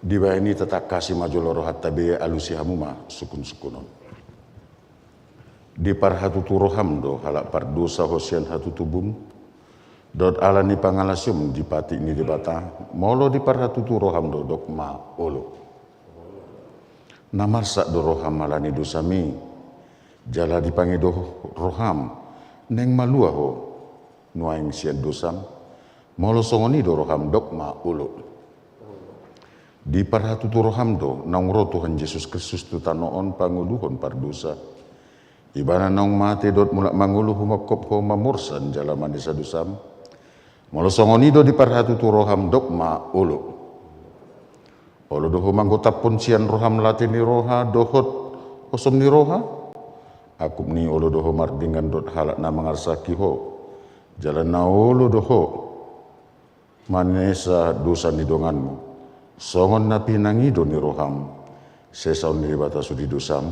Dibahen i tatangkasi ma jolo rohanta be, alusi hamu ma sungkunsungkun on. Diparhatutu roham do halak pardosa ho sian hatutubum, dohot ala ni pangalasom di patik ni Debata, molo diparhatutu roham do, dok ma olo. Na marsak do roham ala ni dosami, jala dipangido roham naeng malua ho nuaeng sian dosam, molo songon i do roham, dok ma olo. Diparhatutu roham do naung ro Tuhan Jesus Kristus tu tano on pangoluhon pardosa. Ibana naung mate dohot mulak mangolu humongkop ho mamorsan jala manesa dosam, molo songon i do diparhatutu roham, dok ma olo. Olo do ho manggotaphon sian roham late ni roha dohot hosom ni roha. Angkup ni olo do ho mardingkan dohot halak na mangarsaki ho, jala na olo do ho manesa dosa ni donganmu, songon na pinangido ni roham sesaon ni Debata sude dosam,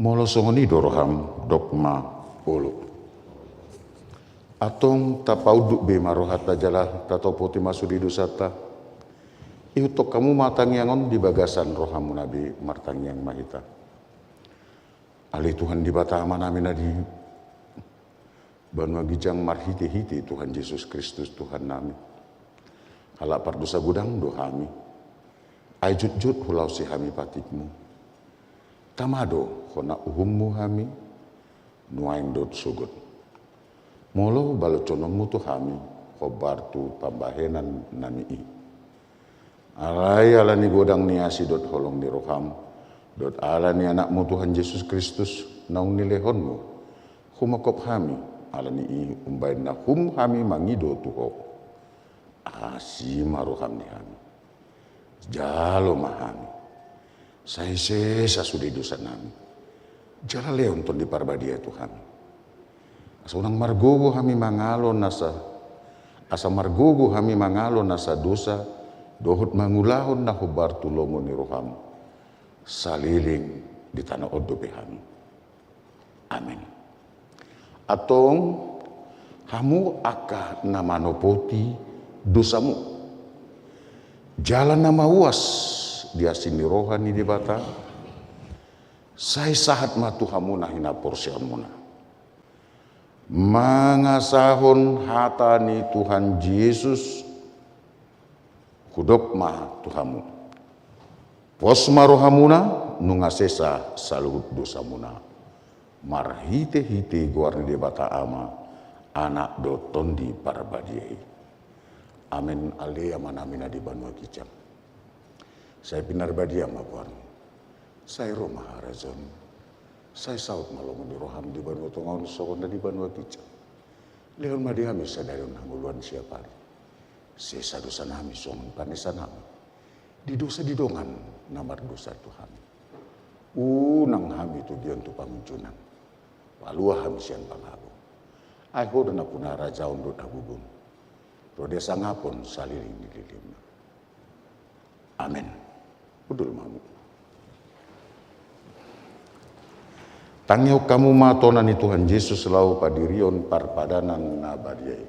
molo songon i do roham, dok ma olo. Antong tapaunduk be ma rohanta jala tatopoti ma sude dosanta. Ihuthon hamu ma tangiang on di bagasan rohamuna be, martangiang ma hita. Ale Tuhan Debata Amanami na di banua ginjang, marhitehite Tuhan Jesus Kristus Tuhannami, halak pardosa godang do hami. Ai jotjot hulaosi hami patikmu. Tama do hona uhummu hami nuaeng dohot sogot, molo baloshononmu tu hami hombar tu pambahenannami i. Alai ala ni godang ni asi dohot holong ni roham, dohot ala ni Anakmu Tuhan Jesus Kristus naung nilehonmu humongkop hami, ala ni i umbahen na hum hami mangido tu ho, asi ma roham di hami. Jalo ma hami, sai sesa sude dosanami, jala lehon Tondi Parbadia tu hami, asa unang margogo hami mangalo nasa, asa margogo hami mangalo nasa dosa dohot mangulahon na hombar tu lomo ni roham saleleng di tano on dope hami. Amen. Antong hamu angka na manopoti dosamu jala na mauas di asi ni roha ni Debata, sai sahat ma tu hamu na hinaporseaonmuna mangasahon hata ni Tuhan Jesus. Hudok ma tu hamu, pos ma rohamuna nunga sesa saluhut dosamuna, marhitehite goar ni Debata Ama, Anak dohot Tondi Parbadia i. Amen. Ale Amanami na di banua ginjang, sai pinarbadia ma goarmu, sai ro ma harajaonmu, Sai saut ma lomo ni roham di banua tonga on songon na di banua ginjang. Lehon ma di hami sadari on hangoluan siapari. Sesa dosanami songon panesanami di dosa ni dongan na mardosa tu hami. Unang hami tugion tu pangunjunan. Palua hami sian pangago. Ai Ho do nampuna harajaon dohot hagogoon, ro di hasangapon saleleng ni lelengna. Amen. Hundul ma hamu. Tangihon hamu ma tona ni Tuhan Jesus laho padirihon parpadanan na badia i.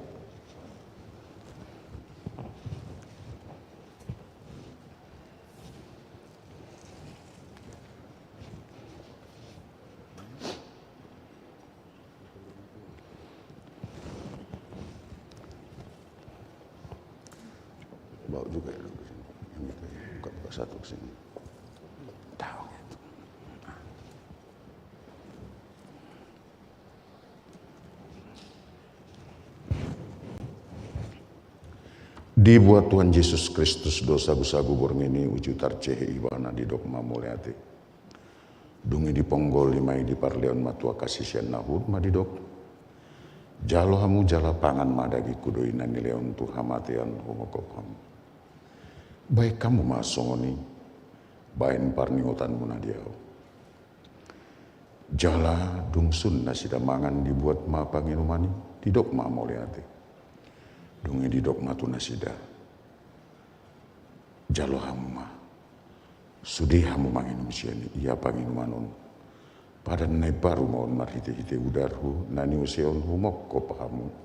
Bawa juga ya, yang itu ya. Buka, buka satu ke sini. Tahu gitu. Dibuat Tuhan Jesus Kristus do sagusagu borngin i, uju tarcehe Ibana didok ma mauliate. Dung i diponggol i ma i, diparlehon ma tu angka siseanna, huhut ma didok: Jalo hamu jala pangan ma, dagingku do i na nilehon tu hamatean humongkop hamu. Bahen hamu ma songon i bahen parningotanmuna di ahu. Jala dung sun nasida mangan, dibuat ma panginuman i, didok ma mauliate. Dung i didok ma tu nasida: Jalo hamu ma, sude hamu manginum sian i, ia panginuman on padan na imbaru ma on marhitehite udarhu, na niuseon humongkop hamu.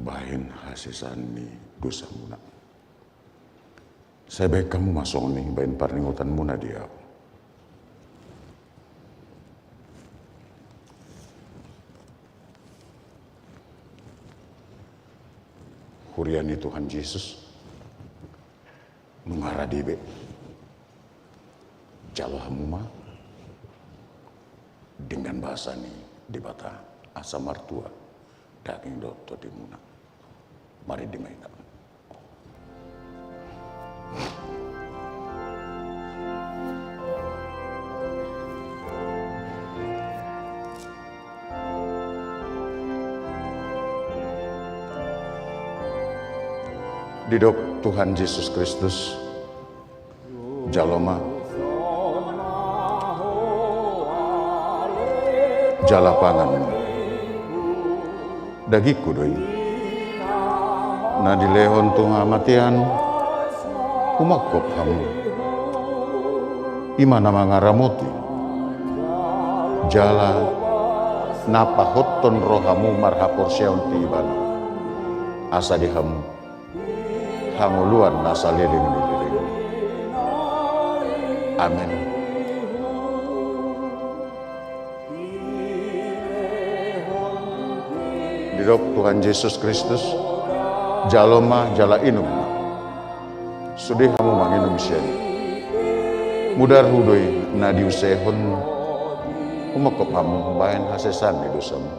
Bahen hasesaan ni dosamuna. Sai bahen hamu ma songon i bahen parningotanmuna di ahu. Huria ni Tuhan Jesus, nunga rade be. Jalo hamu ma denggan basa ni Debata, asa martua daging dohot tondimuna. Marende ma hita. Didok Tuhan Jesus Kristus: Jalo ma, jala pangan ma. Dagingku do i, na dilehon tu hamatean, humongkop hamu. I ma na mangaramoti, jala na pahothon rohamu marhaporseaon tu Ibana, asa di hamu hangoluan na saleleng ni leleng. Amen. Didok Tuhan Jesus Kristus: Jalo ma, jala inum ma. Sude hamu manginum sian i. Mudarhu do i na diusehon, humongkop hamu bahen hasesaan ni dosamu.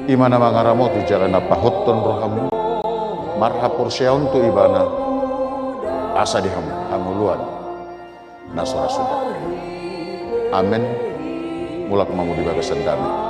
I ma na mangaramoti jala na pahothon rohamu marhaporseaon tu Ibana, asa di hamu hangoluan na so ra suda. Amen. Mulak ma hamu di bagasan dame.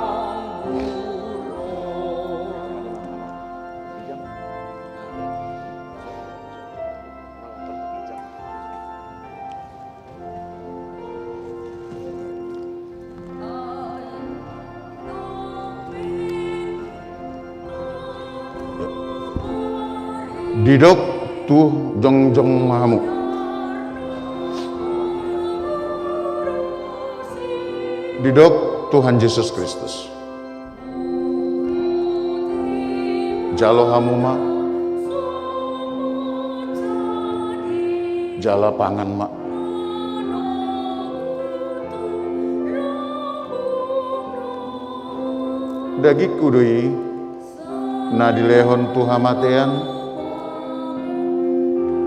Didok tu, jongjong ma hamu. Didok Tuhan Jesus Kristus: Jalo hamu ma, jala pangan ma. Dagingku do i na dilehon tu hamatean,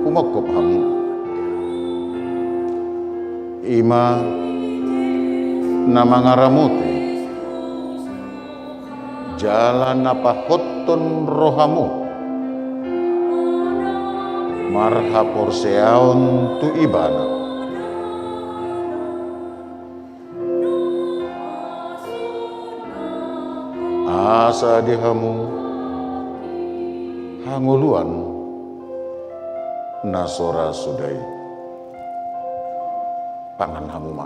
humongkop hamu. I ma na mangaramoti jala na pahothon rohamu marhaporseaon tu Ibana. Asa di hamu hangoluan na so ra suda i. Pangan hamu ma.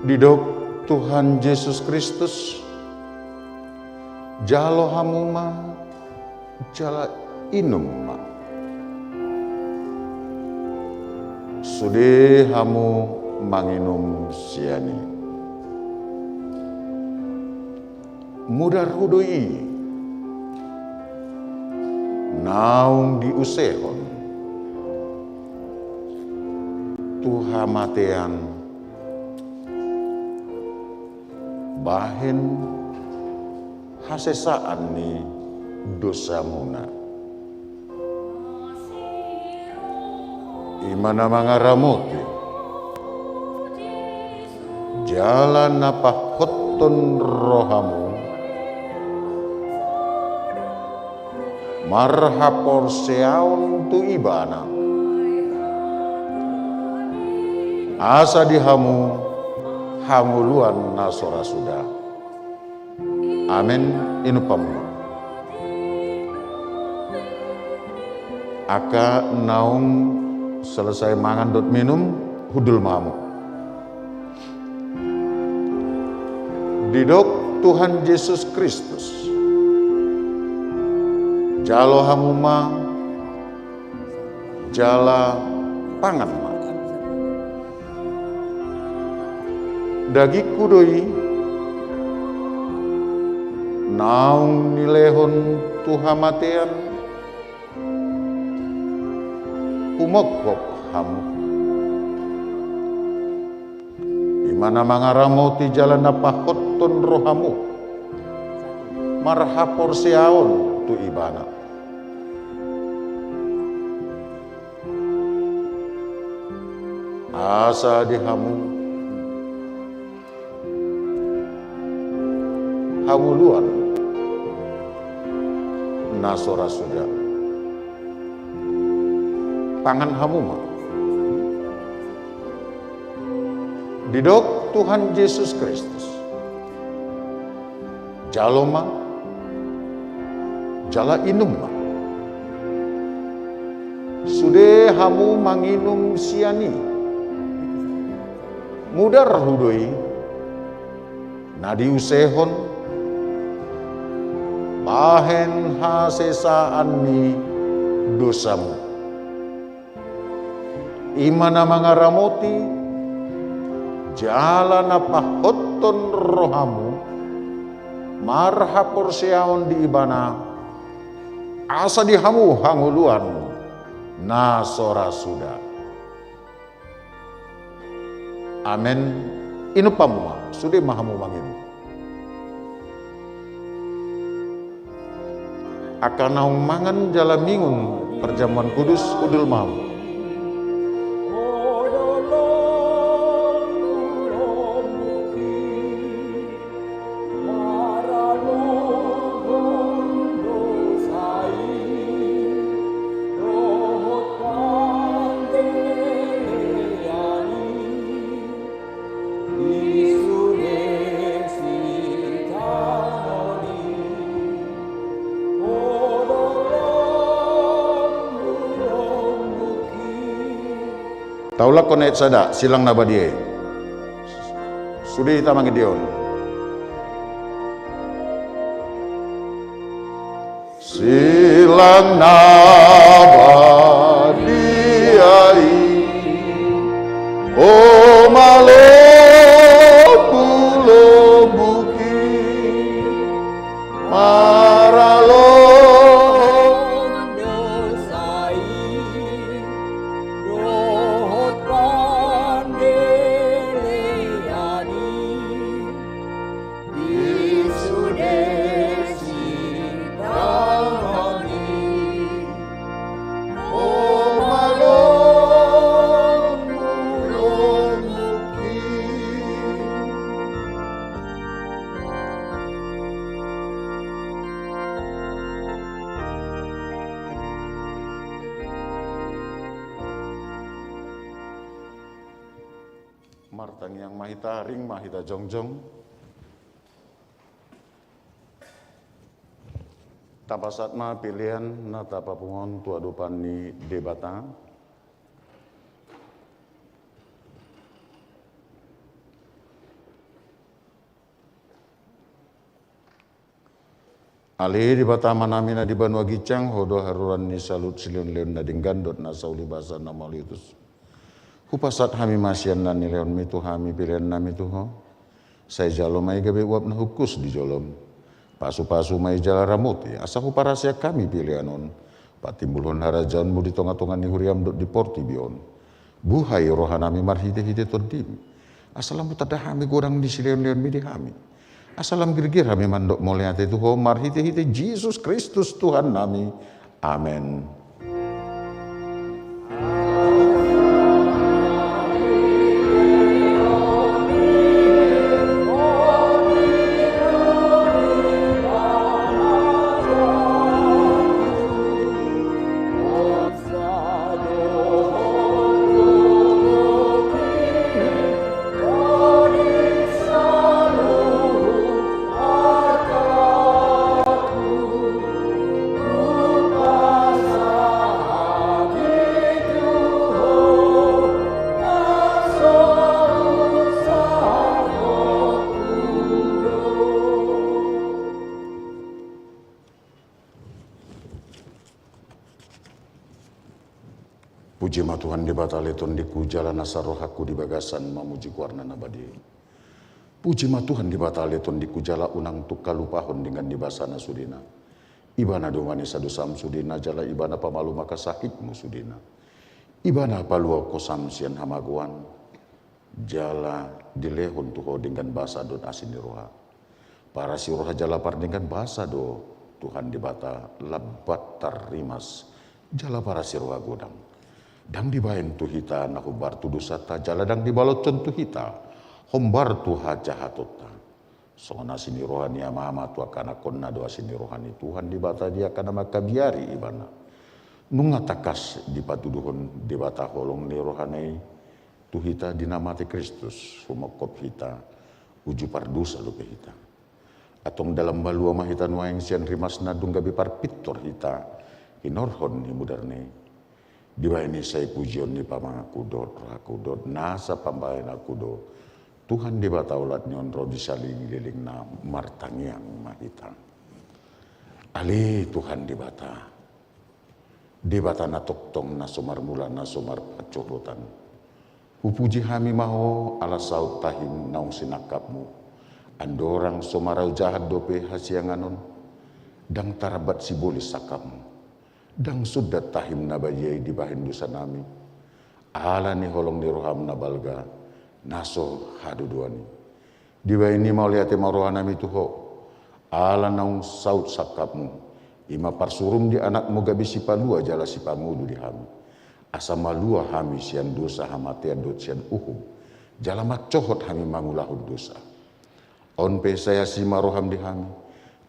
Didok Tuhan Jesus Kristus, jalo hamu ma jala inum ma. Sude hamu manginum sian i. Mudarhu do i naung diusehon tu hamatean bahen hasesaan ni dosamuna. I ma na mangaramoti jala na pahothon rohamu marhaporseaon tu Ibana. Asa di hamu hangoluan na so ra suda. Amen. Inum hamu ma. Angka naung selesai mangan dohot minum, hundul ma hamu. Didok Tuhan Jesus Kristus, jalo hamu ma jala pangan ma. Dagingku do i naung nilehon tu hamatean, humophop hamu. I ma na mangaramoti jala na pahothon rohamu marhaporseaon tu Ibana. Asa di hamu hangoluan na so ra suda. Pangan hamu ma. Didok Tuhan Jesus Kristus, jalo ma jala inum ma. Sude hamu manginum sian i. Mudarhu do i na diusehon bahen hasesaan ni dosamu. I ma na mangaramoti jala na pahothon rohamu marhaporseaon di Ibana, asa di hamu hangoluan na so ra suda. Amen. Inum hamu ma, sude ma hamu manginum. Angka naung mangan jala minum parjamuan kudus, hundul ma hamu. Taulakhon ayat sada, silang na badia i. Sude hita mangideon. Silang na badia i, ho ma lombu-lombungki, maralo dosa i dohot pandelean i. Di Martangiang ma hita, ring ma hita jongjong. Tapasahat ma pelean na tapapungu on tu adopan ni Debata. Ale Debata Amanami na di banua ginjang, Ho do haroran ni saluhut silehonlehon na denggan dohot na saulibasa na mauliutus. Hupasahat hami ma sian na nilehonMi tu hami peleannami tu Ho. Sai jalo ma i gabe uap na hungkus di joloM. Pasupasu ma i jala ramoti, asa huparaseang hami pelean on patimbulhon harajaonMu di tongatonga ni huriaM dohot di portibi on. Buhai rohanami marhitehite TondiM, asa lam hutanda hami godang ni silehonlehonMi di hami, asa lam girgir hami mandok mauliate tu Ho marhitehite Jesus Kristus Tuhannami. Amen. Puji ma Tuhan Debata ale tondingku, jala nasa rohangku di bagasan mamuji goarna na badia i. Puji ma Tuhan Debata ale tondingku, jala unang tung halupahon denggan ni basana sudena. Ibana do manesa dosam sudena, jala Ibana pamalum angka sahitmu sudena. Ibana paluahon hosam sian hamagoan, jala dilehon tu ho denggan basa dohot asi ni roha. Parasi roha jala pardenggan basa do Tuhan Debata, lambat tarrimas jala parasi roha godang. Ndang dibahen tu hita na hombar tu dosanta, jala ndang dibaloshon tu hita hombar tu hajahatonta. Songon asi ni roha ni amama tu angka anakkonna do asi ni roha ni Tuhan Debata di angka na mangkabiari Ibana. Nunga tangkas dipatuduhon Debata holong ni rohana i tu hita di na mate Kristus, humongkop hita, uju pardosa dope hita. Antong dalan malua ma hita nuaeng sian rimasna, dung gabe parpintor hita hinorhon ni mudarna i. Dibahen i sai pujion ni pamanganku dohot rohangku dohot nasa pambahenanku do Tuhan Debata olat ni on ro di salelenglelengna. Martangiang ma hita. Ale Tuhan Debata, Debata na tongtong, na so marmula, na so marpansohotan. Hupuji hami ma Ho ala saut tahim naung sinangkapmu. Andorang so marau jahat dope hasiangan on, ndang tarambat sibolis sangkapmu. Ndang sundat tahim na badia i dibahen dosanami. Ala ni holong ni roham na balga, na so hadodoan i. Dibahen i mauliate ma rohanami tu Ho. Ala naung saut sangkapmu, i ma parsuruM di Anakmu gabe sipalua jala sipangolu di hami. Asa malua hami sian dosa, hamatean dohot sian uhum. Jala mansohot hami mangulahon dosa. On pe sai asi ma roham di hami,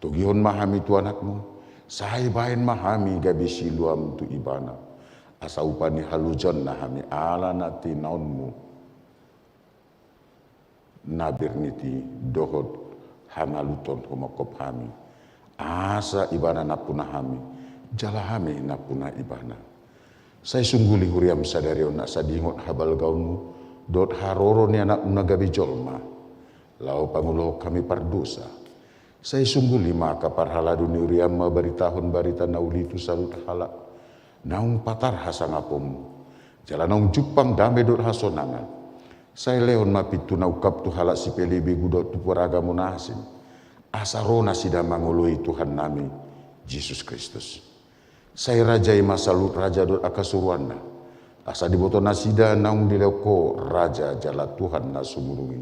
togihon ma hami tu Anakmu, sai bahen ma hami gabe siluam tu Ibana. Asa upa ni halojaonna hami ala na tinaonmu na bernit i dohot hangoluton humongkop hami. Asa Ibana nampuna hami, jala hami nampuna Ibana. Sai sungguli huriam sadari on asa diingot habalgaonmu dohot haroro ni Anakmu na gabe jolma, laho pangulohon hami pardosa. Sai sungguli ma angka parhalado ni huriam mambaritahon barita na uli tu saluhut halak naung patar hasangaponmu, jala naung jumpang dame dohot hasonangan. Sai lehon ma pintu na ungkap tu halak sipelebegu dohot tu paragamo na asing, asa ro nasida mangoloi Tuhannami Jesus Kristus. Sai rajai ma saluhut raja dohot angka suruanna, asa diboto nasida naung dilehon Ho raja jala Tuhan na sumurung i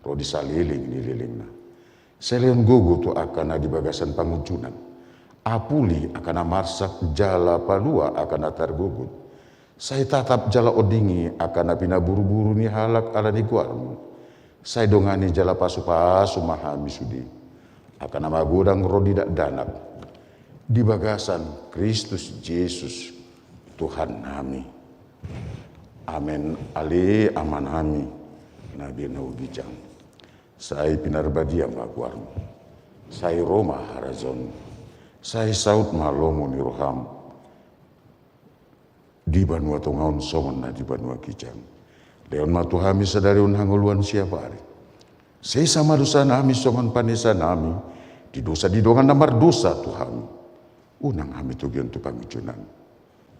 ro di saleleng ni lelengna. Sai lehon gogo tu angka na di bagasan pangunjunan, apuli angka na marsak jala palua angka na targogot. Sai tatap jala ondingi angka na pinaburuburu ni halak ala ni goarmu. Sai dongani jala pasupasu ma hami sude, angka na magodang ro di dakdanak, di bagasan Kristus Jesus Tuhannami. Amen. Ale Amanami, Nabi na ginjang, sai pinarbadia ma goarmu, sai ro ma harajaonmu, sai saut ma lomo ni roham di banua tonga on songon na di banua ginjang. Lehon ma tu hami sadari on hangoluan siapari. Sesa ma dosanami songon panesanami di dosa ni dongan na mardosa tu hami. Unang hami togihon tu pangunjunan.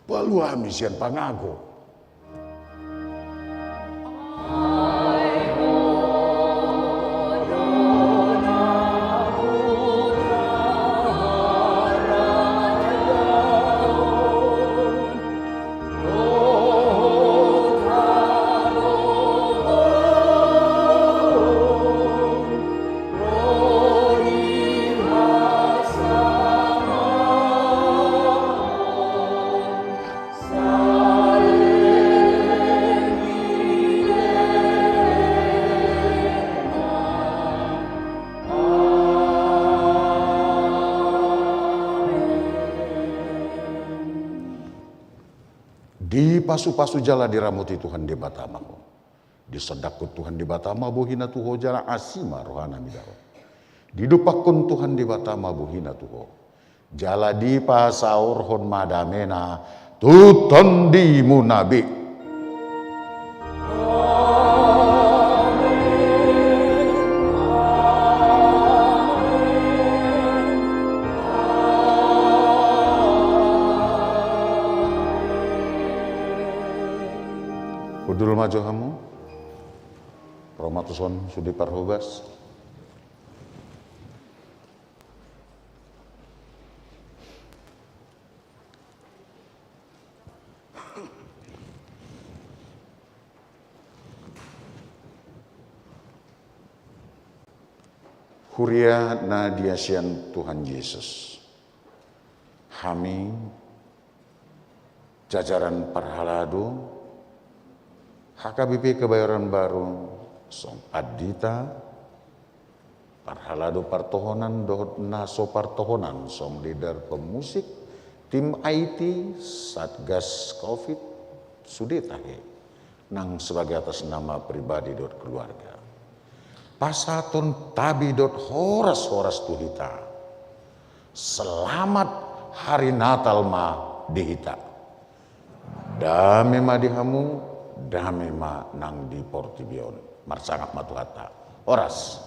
Palua hami sian pangago. Dipasupasu jala diramoti Tuhan Debata ma ho. Disondangkon Tuhan Debata ma bohina tu ho jala asi ma rohana mida ho. Didompakkon Tuhan Debata ma bohina tu ho. Jala dipasaorhon ma damena tu tondimuna be. Hundul ma jo hamu. Ro ma tuson sude parhobas. Huria na diasian Tuhan Jesus, hami jajaran parhalado H K B P Kebayoran Baru, songon pandita, parhalado partohonan dohot na so partohonan, songon leader pemusik, tim I T, Satgas Covid, sude tahe, nang sebagai atas nama pribadi dohot keluarga. Pasahathon tabi dohot horas-horas tu hita. Selamat Hari Natal ma di hita. Dame ma di hamu, dame ma nang di portibi on. Marsangap ma Tuhanta. Horas.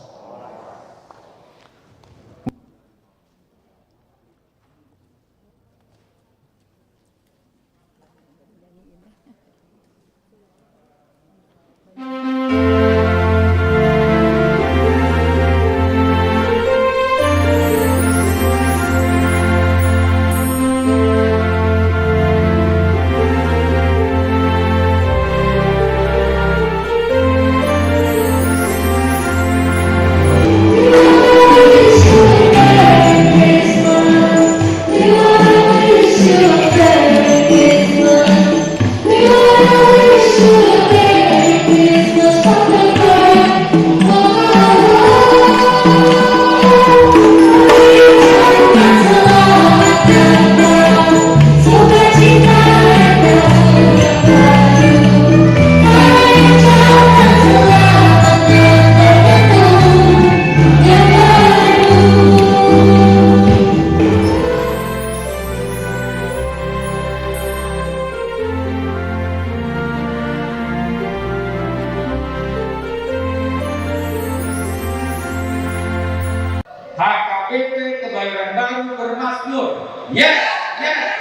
H K B P Kebayoran Baru bermasmur. Yes, yes.